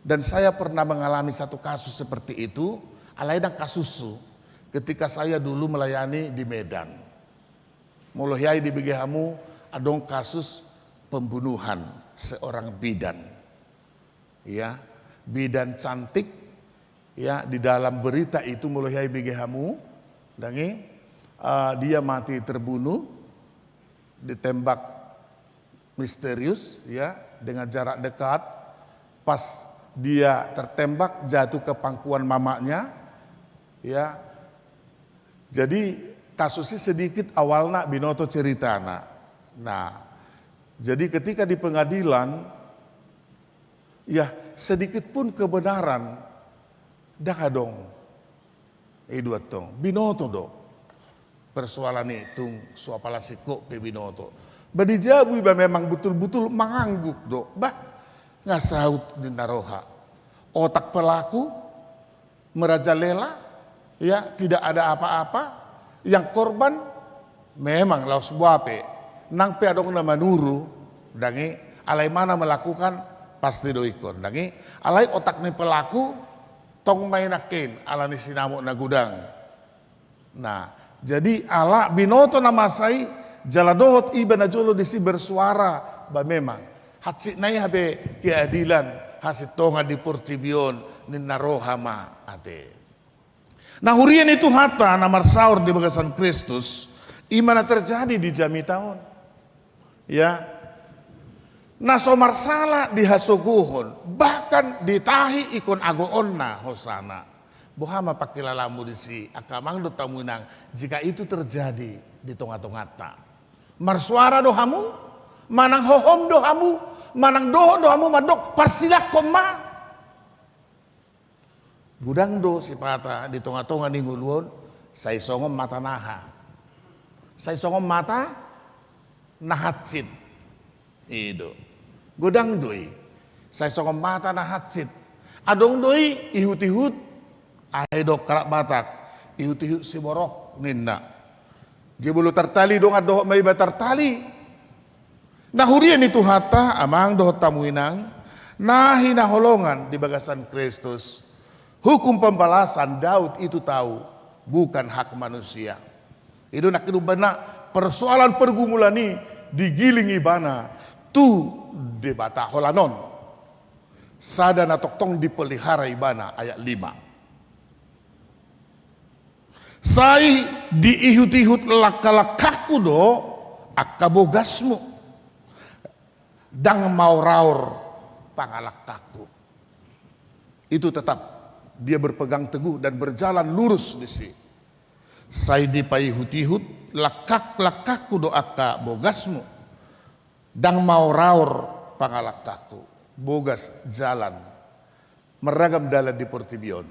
Dan saya pernah mengalami satu kasus seperti itu, alai ndang kasushu, ketika saya dulu melayani di Medan. Molo hiai dibege hamu, adong kasus pembunuhan seorang bidan. Ya, bidan cantik, ya, di dalam berita itu molo hiai bege hamu, dang i, eh, dia mati terbunuh, ditembak misterius, ya, dengan jarak dekat. Pas dia tertembak, jatuh ke pangkuan mamanya, ya. Jadi kasus ini sedikit awalna binoto ceritana. Nah, jadi ketika di pengadilan, ya, sedikit pun kebenaran ndang adong. I do antong, binoto do. Persoalan i tung so apala singkop pe binoto. Ba di jabu iba memang betul-betul mangangguk do. Bah, nga saut ninna roha. Otak pelaku merajalela, ya, tidak ada apa-apa. Yang korban memang laos boha pe, nang pe adong na manuru, dang i, alai mana melakukan, pasti do ingkon, dang i. Alai otak ni pelaku tong ma i nangkin, ala ni sinamot na godang. Nah, jadi ala binoto na masa i, jala dohot iba na jolo disi bersuara, ba memang hansit nai hape keadilan, hasintongan di portibi on, ninna roha ma ate. Nah, huria ni Tuhanta na marsaor di bagasan Kristus, ima na terjadi di jamita on. Ya. Na so marsala dihasogohon, bahkan ditahi ingkon agoonna hosana. Boha ma pangkilalaanmu disi, angka amang dohot hamu inang, jika itu terjadi di tonga-tonganta? Marsuara do hamu? Manang hohom do hamu? Manang dohot do hamu mandok parsilangkon ma? Godang do sipata di tonga-tonga ni ngolu on, sai songon mata naha. Sai songon mata na hansit. I do. Godang do i. Sai songon mata na hansit. Adong do i ihut-ihut, aha i didok halak Batak, ihut-ihut siborok ninna. Jebolo tartali dongan dohot ma iba tartali. Na huria ni Tuhanta, amang dohot hamu inang, na hinaholongan di bagasan Kristus. Hukum pembalasan Daud itu tahu, bukan hak manusia. I do nangkin umbahen na persoalan pergumulan i digiling ibana tu Debata holan on. Sada na tongtong dipelihara ibana, ayat lima. Sai diihut-ihut langka-langkangku do angka bogasmu. Ndang maor-aor pangalangkangku. Itu tetap dia berpegang teguh dan berjalan lurus disi. Sai dipaihut-ihut langkang-langkangku do angka bogasmu. Ndang maor-aor pangalangkangku. Bogas jalan. Marragam dalan di portibi on.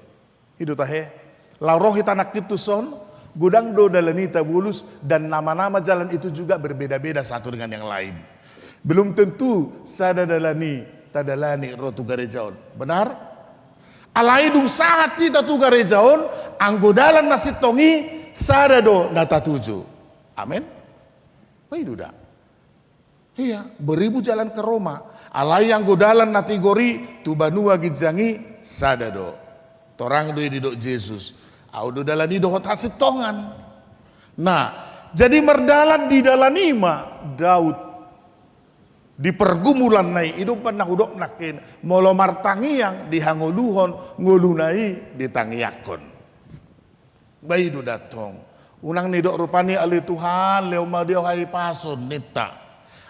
I do tahe. Laho ro hita nangkin tuson, godang do dalan i tabolus, dan nama-nama jalan itu juga berbeda-beda satu dengan yang lain. Belum tentu sada dalan i tadalani ro tu gareja on. Benar? Alai dung sahat hita tu gareja on, anggo dalan na sintong i, sada do na tatuju. Amen. Ba i do da. Iya, beribu jalan ke Roma. Alai anggo dalan na tigor i tu banua ginjang i sada do. Torang do i didok Jesus. Au do dalan i dohot hasintongan. Nah, jadi mardalan di dalan i ma Daud. Di pergumulanna i, i do umbahen na hudok nangkin, molo martangiang di hangoluhon ngoluna i ditangiangkon. Ba i do da tong. Unang nidok rupani, ale Tuhan, lehon ma di au hahipason, ninta.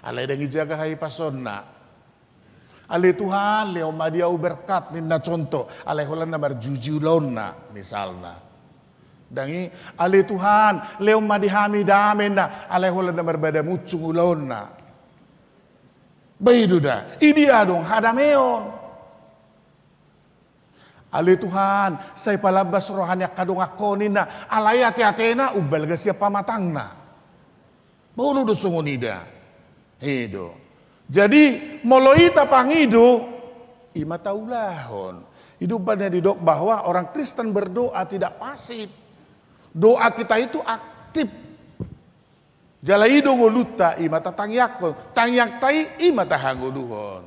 Alai ndang ijaga hahipasonna. Ale Tuhan, lehon ma di au berkat, ninna contoh. Alai holan na marjuji ulaonna, misalna. Ndang i, ale Tuhan, lehon ma di hami dame, ninna. Alai holan na marbada muncung ulaonna. Ba i do da. I dia adong hadameon? Ale Tuhan, sai palambas roha ni angka donganhon, ninna, alai ate-atena umbalga sian pamatangna. Molo do songon i da. I do. Jadi, molo hita pangido, i ma taulahon. I do umbahen na didok bahwa orang Kristen berdoa tidak pasif. Doa kita itu aktif. Jala i do ngolunta, i ma tatangiangkon, tangiangta i, i ma tahangoluhon.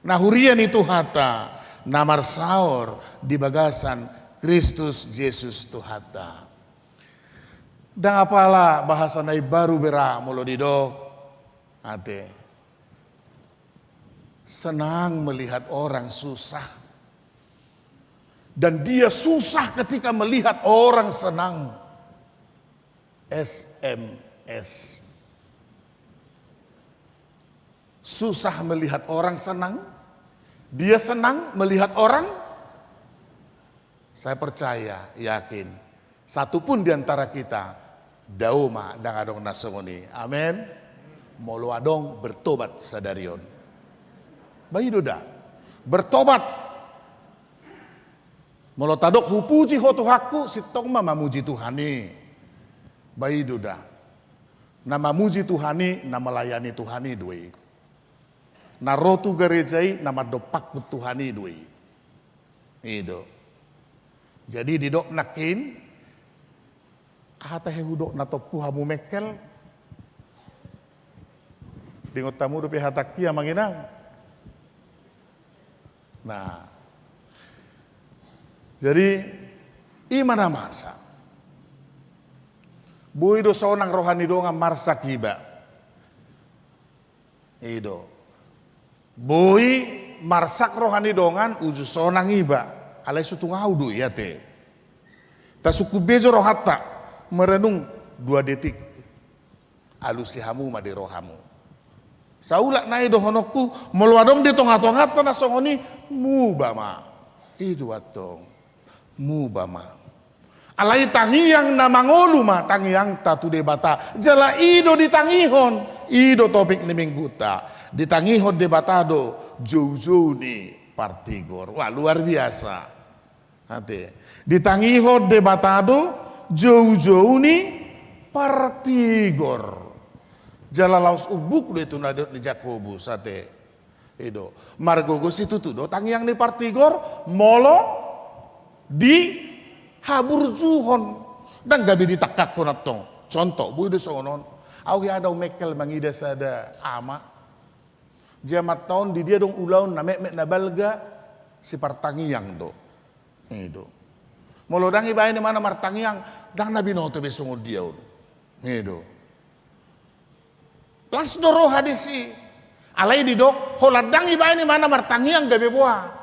Na huria ni Tuhanta, na marsaor di bagasan Kristus Jesus Tuhanta. Ndang apala bahasa na imbaru be ra molo didok, ate. Senang melihat orang susah. Dan dia susah ketika melihat orang senang. S M S. Susah melihat orang senang, dia senang melihat orang. Saya percaya, yakin, satu pun di antara kita, dao ma, ndang adong na songon i. Amen. Molo adong, bertobat sadari on. Ba i do da. Bertobat. Molo tadok hupuji ho Tuhanku, sintong ma mamuji Tuhan i. Ba i do da. Na mamuji Tuhan i, na melayani Tuhan i do i. Na ro tu gareja i, na mandompakkon Tuhan i do i. I do. Jadi didok nangkin, aha tahe hudok na tompu hamu mengkel? Diingot hamu dope hatangki, amang inang? Nah. Jadi, i ma na masa. Boi do sonang roha ni dongan marsak iba. I do. Boi marsak roha ni dongan uju sonang iba. Alai so tung au do i ate. Tasungkun bejo rohanta. Merenung dua detik. Alusi hamu ma di rohamu. Saulak nai dohononku, molo adong di tonga-tonganta na songon i, muba ma. I do antong. Muba ma. Alai tangiang na mangolu ma tangiangta tu Debata. Jala i do ditangihon, i do topik ni mingguta. Ditangihon Debata do joujou ni partigor. Wah, luar biasa. Ate. Ditangihon Debata do joujou ni partigor. Jala laos umbuk do i tu na didok ni Jakobus, ate. I do. Margogo situtu do tangiang ni partigor, molo dihaburjuhon. Ndang gabe ditangkangkon antong. Contoh, boi do songon on. Au hea do mengkel mangida sada ama. Jamita on di dia adong ulaon na metmet na balga, sipartangiang do. I do. Molo ndang ibaen imana martangiang, ndang na binoto be songon dia on. I do. Las do roha disi. Alai didok, holan ndang ibaen imana martangiang gabe boa.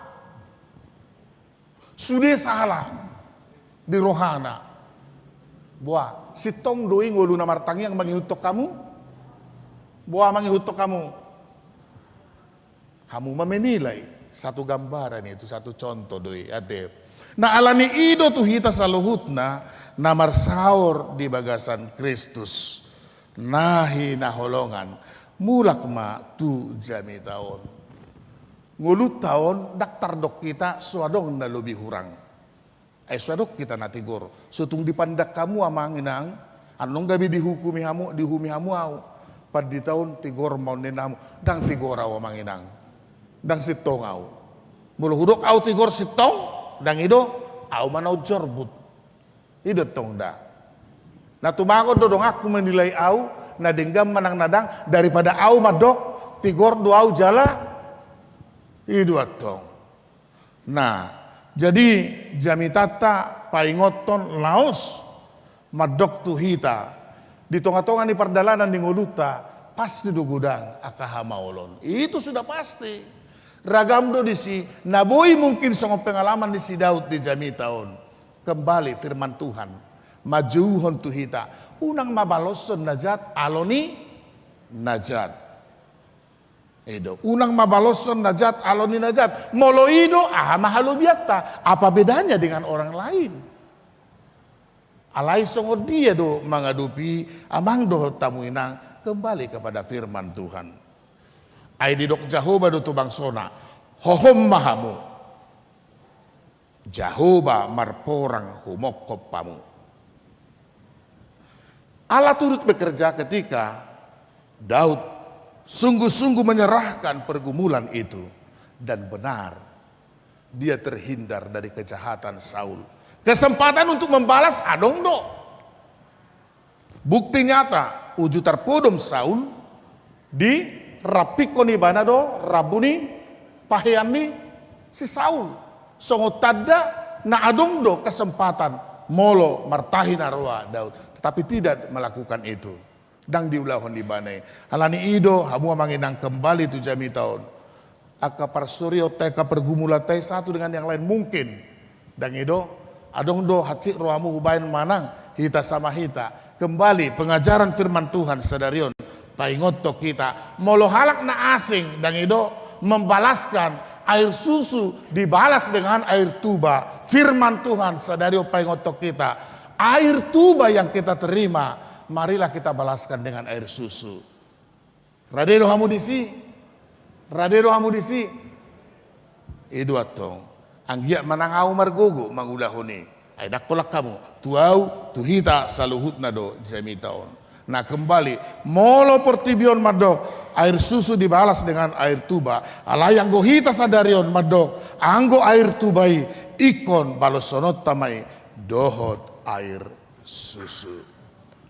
Sude sala di rohana. Boa, sintong do i ngolu na martangiang mangihuthon hamu? Boa mangihuthon hamu? Hamu ma menilai, satu gambaran itu, satu contoh do i, ate. Nah, alani i do tu hita saluhutna na marsaor di bagasan Kristus, na hinaholongan, mulak ma tu jamita on. Ngolunta on, ndang tardok hita, so adong na lobi hurang. Ai so adong hita na tigor. So tung dipandang hamu amang inang, annon gabe dihukumi hamu, dihumi hamu au. Pandita on tigor ma on ninna hamu, ndang tigor au amang inang. Ndang sintong au. Molo hudok au tigor sintong, ndang i do, au ma na unjorbut. I do tong da. Na tumagon do donganku menilai au, na denggan manang na ndang, daripada au mandok, tigor do au jala. I do antong. Nah, jadi jamitanta paingothon laos mandok tu hita, di tonga-tonga ni pardalanan ni ngolunta, pasti do godang angka hamaolon. Itu sudah pasti. Ragam do disi, na boi mungkin songon pengalaman ni si Daud di jamita on. Kembali firman Tuhan, manjouhon tu hita, unang ma baloshon na jat alo ni na jat. I do, unang ma baloshon na jat alo ni na jat. Molo i do, aha ma halobianta? Apa bedanya dengan orang lain? Alai songon dia do mangadopi amang dohot hamu inang, kembali kepada firman Tuhan. Ai didok Jahowa do tu bangsona, hohom ma hamu. Jahowa marporang humophop hamu. Allah turut bekerja ketika Daud sungguh-sungguh menyerahkan pergumulan itu, dan benar, dia terhindar dari kejahatan Saul. Kesempatan untuk membalas adong do. Bukti nyata, uju tarpodom Saul, dirampikkon ibana do rambu ni pahean ni si Saul. Songon tanda na adong do kesempatan molo martahi na roa Daud, tetapi tidak melakukan itu. Ndang diulahon ibana i. Alani i do, hamu amang inang, kembali tu jamita on. Angka parsorionta, angka pergumulanta i satu dengan yang lain mungkin. Ndang i do, adong do hansit rohamu hubaen manang hita sama hita. Kembali pengajaran firman Tuhan sadari on paingothon hita. Molo halak na asing, ndang i do, membalaskan air susu dibalas dengan air tuba. Firman Tuhan sadari on paingothon hita. Air tuba yang kita terima, marilah kita balaskan dengan air susu. Rade do hamu disi? Rade do hamu disi? I do antong. Anggiat manang au margogo mangulahon i. Ai ndang holan hamu. Tu au, tu hita saluhutna do jamita on. Na kembali, molo portibi on mandok, air susu dibalas dengan air tuba. Alai anggo hita sadari on mandok, anggo air tuba i, ingkon baloshononta ma i dohot air susu.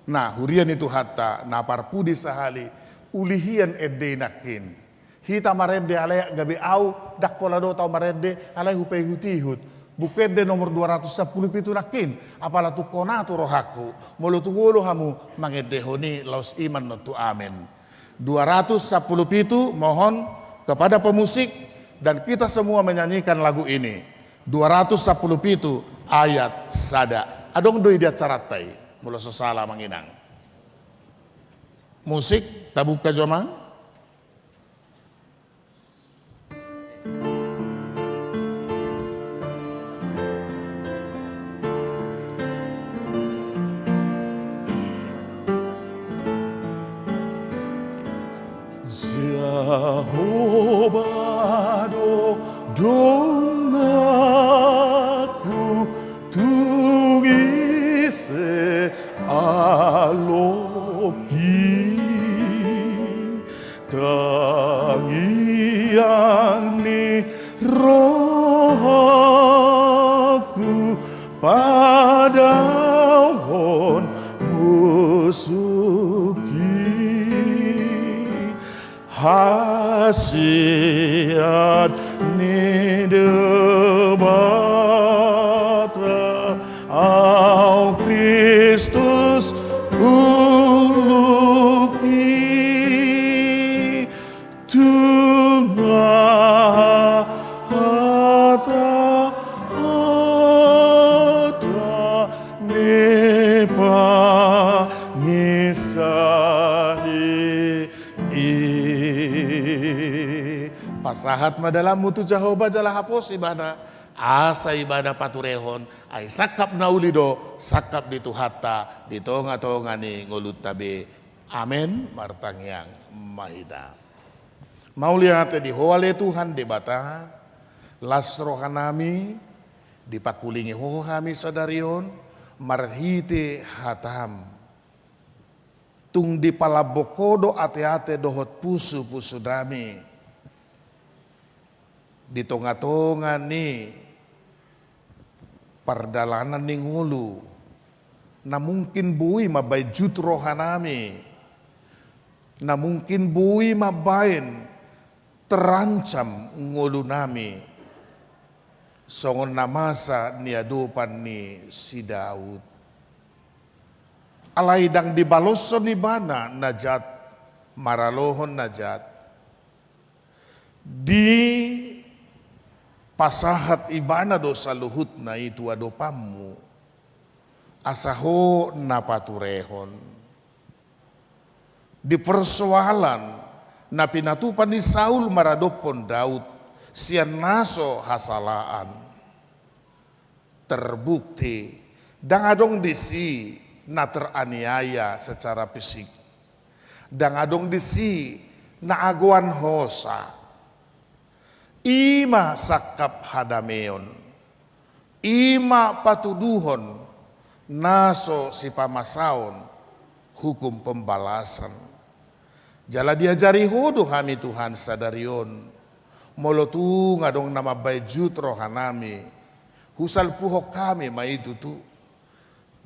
Nah, huria ni Tuhanta, na parpudi sahali, uli hian ende i nangkin. Hita marende alai gabe au, ndang pola dohot au marende, alai hupaihut-ihut. Buku ende nomor dua ratus sampulu pitu nangkin, apala tung hona tu rohangku, molo tung olo hamu mangendehon i laos i ma annon tu amen. Dua ratus sampulu pitu, mohon kepada pemusik dan kita semua menyanyikan lagu ini. Dua ratus sampulu pitu ayat sada. Adong do i di acaranta i, molo so sala amang inang. Musik, tabuka jo amang. Jahowa do donganku, tung ise aloki. Tangiang ni rohangku, padaonmu Hasian ni Debata, ahu Kristus uluki, tu hata-hata ni pangisahi i. Pasahat ma dalanmu tu Jahowa jala hapos ibana, asa ibana paturehon, ai sangkap na uli do sangkap ni Tuhanta di tonga-tonga ni ngolunta be. Amen. Martangiang ma hita. Mauliate di Ho ale Tuhan Debata, las rohanami, dipangkulingi Ho hami sadari on marhite hataM. Tung dipalambok Ho do ate-ate dohot pusu-pusunami di tonga-tonga ni pardalanan ni ngolu, na mungkin boi mambaen jut rohanami, na mungkin boi mambaen terancam ngolunami, songon na masa niadopan ni si Daud. Alai ndang dibaloshon ibana na jat maralohon na jat. Dipasahat ibana do saluhutna i tu adopanmu, asa Ho na paturehon. Di persoalan na pinatupa ni Saul maradophon Daud sian na so hasalaan, terbukti ndang adong disi na teraniaya secara fisik, ndang adong disi na agoan hosa. I ma sangkap hadameon, i ma patuduhon na so sipamasaon hukum pembalasan. Jala diajari Ho do hami Tuhan sadari on, molo tung adong na mambaen jut rohanami, husalpuhon hami ma i tutu.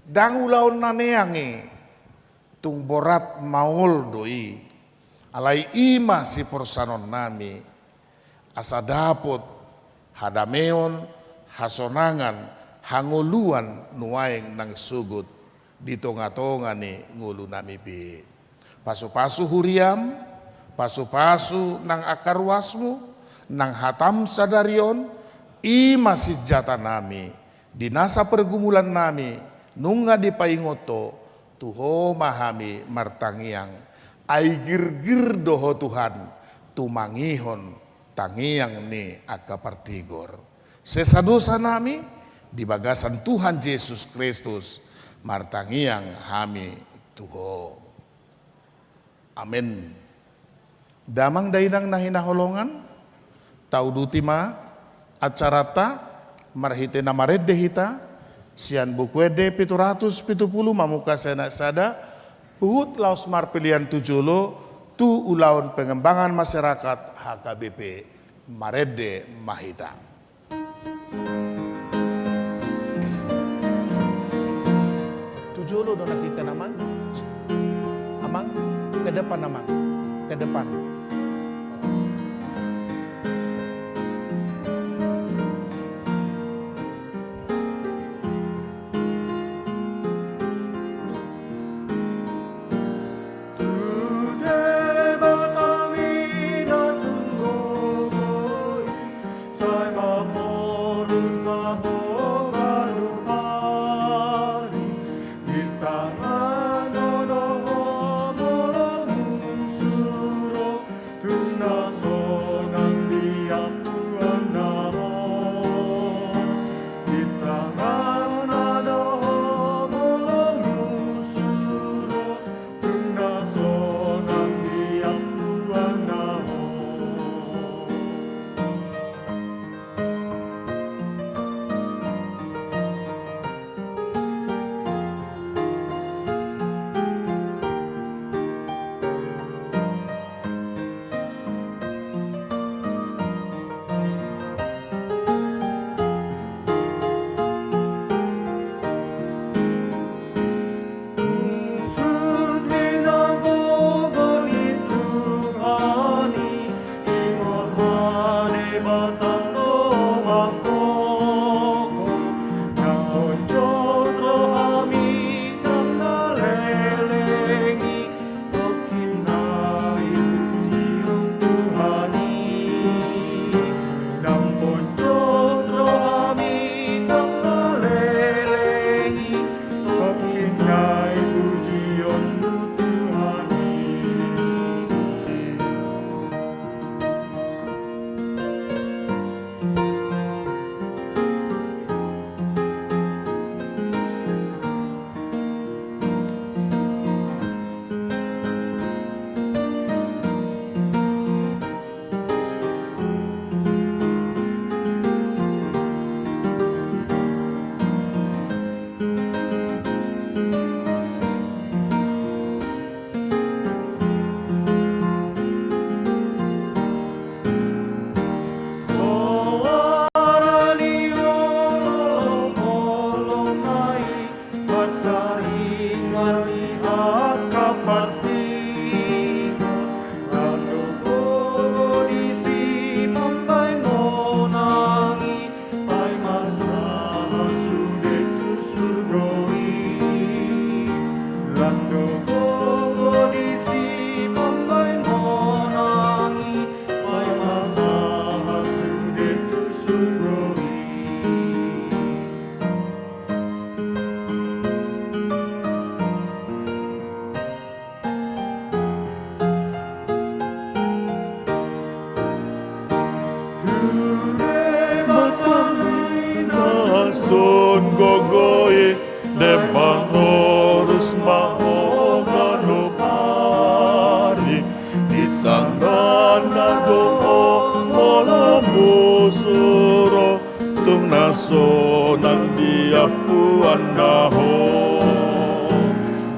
Ndang ulaon na neang i, tung borat maol do i. Alai i ma siporsanonnami, asa dapot hadameon, hasonangan, hangoluan nuaeng nang sogot di tonga-tonga ni ngolunami be. Pasu-pasu huriam, pasu-pasu nang angka ruasmu, nang hatam sadari on, i ma sinjatanami, di nasa pergumulannami, nunga dipaingot Ho, tu Ho ma hami martangiang, ai girgir do Ho Tuhan, tumangihon tangiang ni angka partigor. Sesa dosanami, di bagasan Tuhan Jesus Kristus, martangiang hami tu Ho. Amen. Damang dainang na hinaholongan, tauduti ma acaranta, marhite na marende hita, sian Buku Ende pitu ratus pitu pulu mamungka sian ayat sada, huhut laos marpelean tu jolo, tu ulaon pengembangan masyarakat H K B P, marende ma hita. Tu jolo do nangkin, Amang. Amang, ke depan, Amang. Ke depan. Tun gogo i, demban horus ma ho ganup ari, di tangan na do ho molo musuro, tung na sonang di ampuanna ho.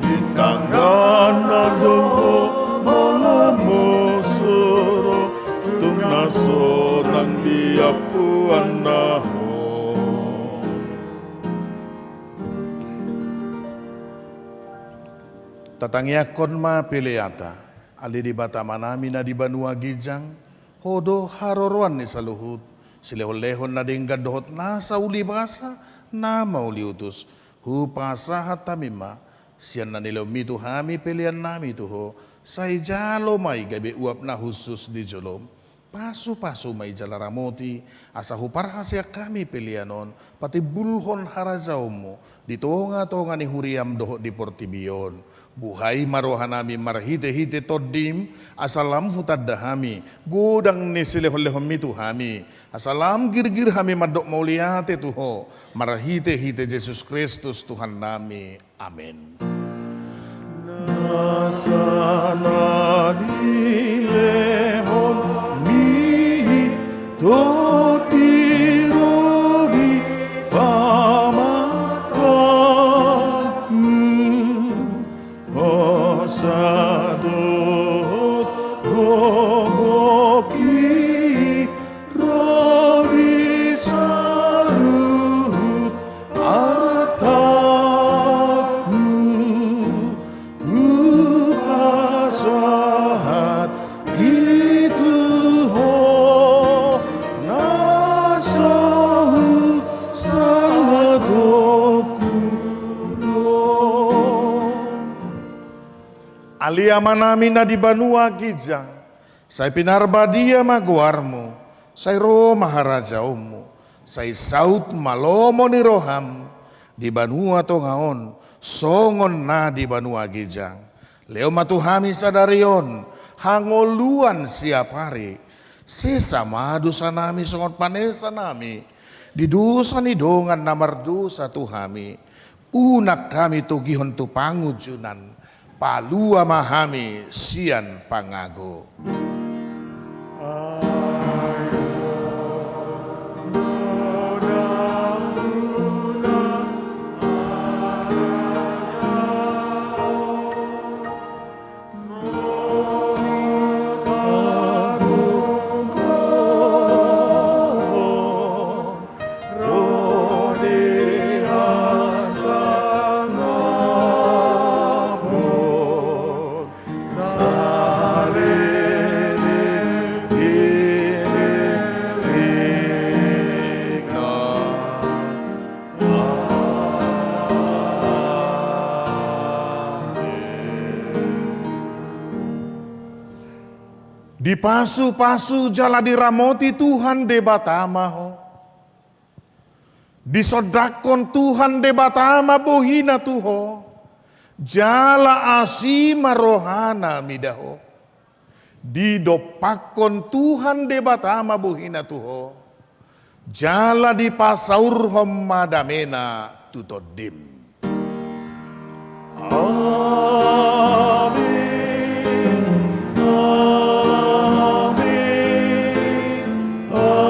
Di tangan na do ho molo musuro, tung na sonang di ampuanna ho. Tatangiangkon ma peleanta. Ale Debata Amanami na di banua ginjang, Ho do haroroan ni saluhut silehonlehon na denggan dohot nasa ulibasa, na mauliutus. Hupasahat hami ma sian na nilehonmi tu hami peleannami tu Ho, sai jalo ma i gabe uap na hushus di jolom. Pasupasu ma i jala ramoti, asa huparhaseang hami pelean on patimbulhon harajaonmu di tongatonga ni huriam dohot di portibi on. Buhai ma rohanami marhitehite Tondim, asa lam hutanda hami godang ni silehonlehonmi tu hami, asa lam girgir hami mandok mauliate tu Ho marhitehite Jesus Kristus Tuhannami. Amen. Nasa na nilehonmi i, Tondi, ro di pamatangku, hosa dohot gogok i, ro di saluhut artangku, hupasahat i tu Ho, na so husangapku do. Ale Amanami na di banua ginjang, sai pinarbadia ma goarmu, sai ro ma harajaonmu, sai saut ma lomo ni roham di banua tonga on songon na di banua ginjang. Lehon ma tu hami sadari on hangoluan siapari. Sesa ma dosanami songon panesanami di dosa ni dongan na mardosa tu hami. Unang hami togihon tu pangunjunan, palua ma hami sian pangago. Dipasupasu jala diramoti Tuhan Debata ma ho. Disondangkon Tuhan Debata ma bohina tu ho, jala asi ma rohana mida ho. Didompakkon Tuhan Debata ma bohina tu ho, jala dipasaurhon ma damena tu tondim. Amin. Amin. Amin.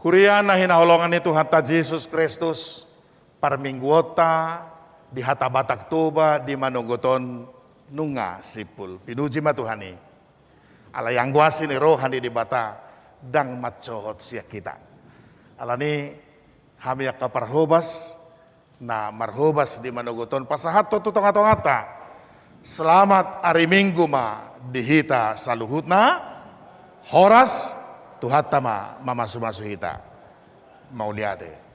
Huria na hinaholongan ni Tuhanta Jesus Kristus, parmingguonta di hata Batak Toba di manogot on nunga simpul. Pinuji ma Tuhan i. Alai anggo asi ni roha ni Debata ndang mansohot sian hita. Alani hami angka parhobas, na marhobas di manogot on pasahathon tu tongatonganta. Selamat ari Minggu ma di hita saluhutna. Horas, Tuhanta ma mamasumasu hita. Mauliate.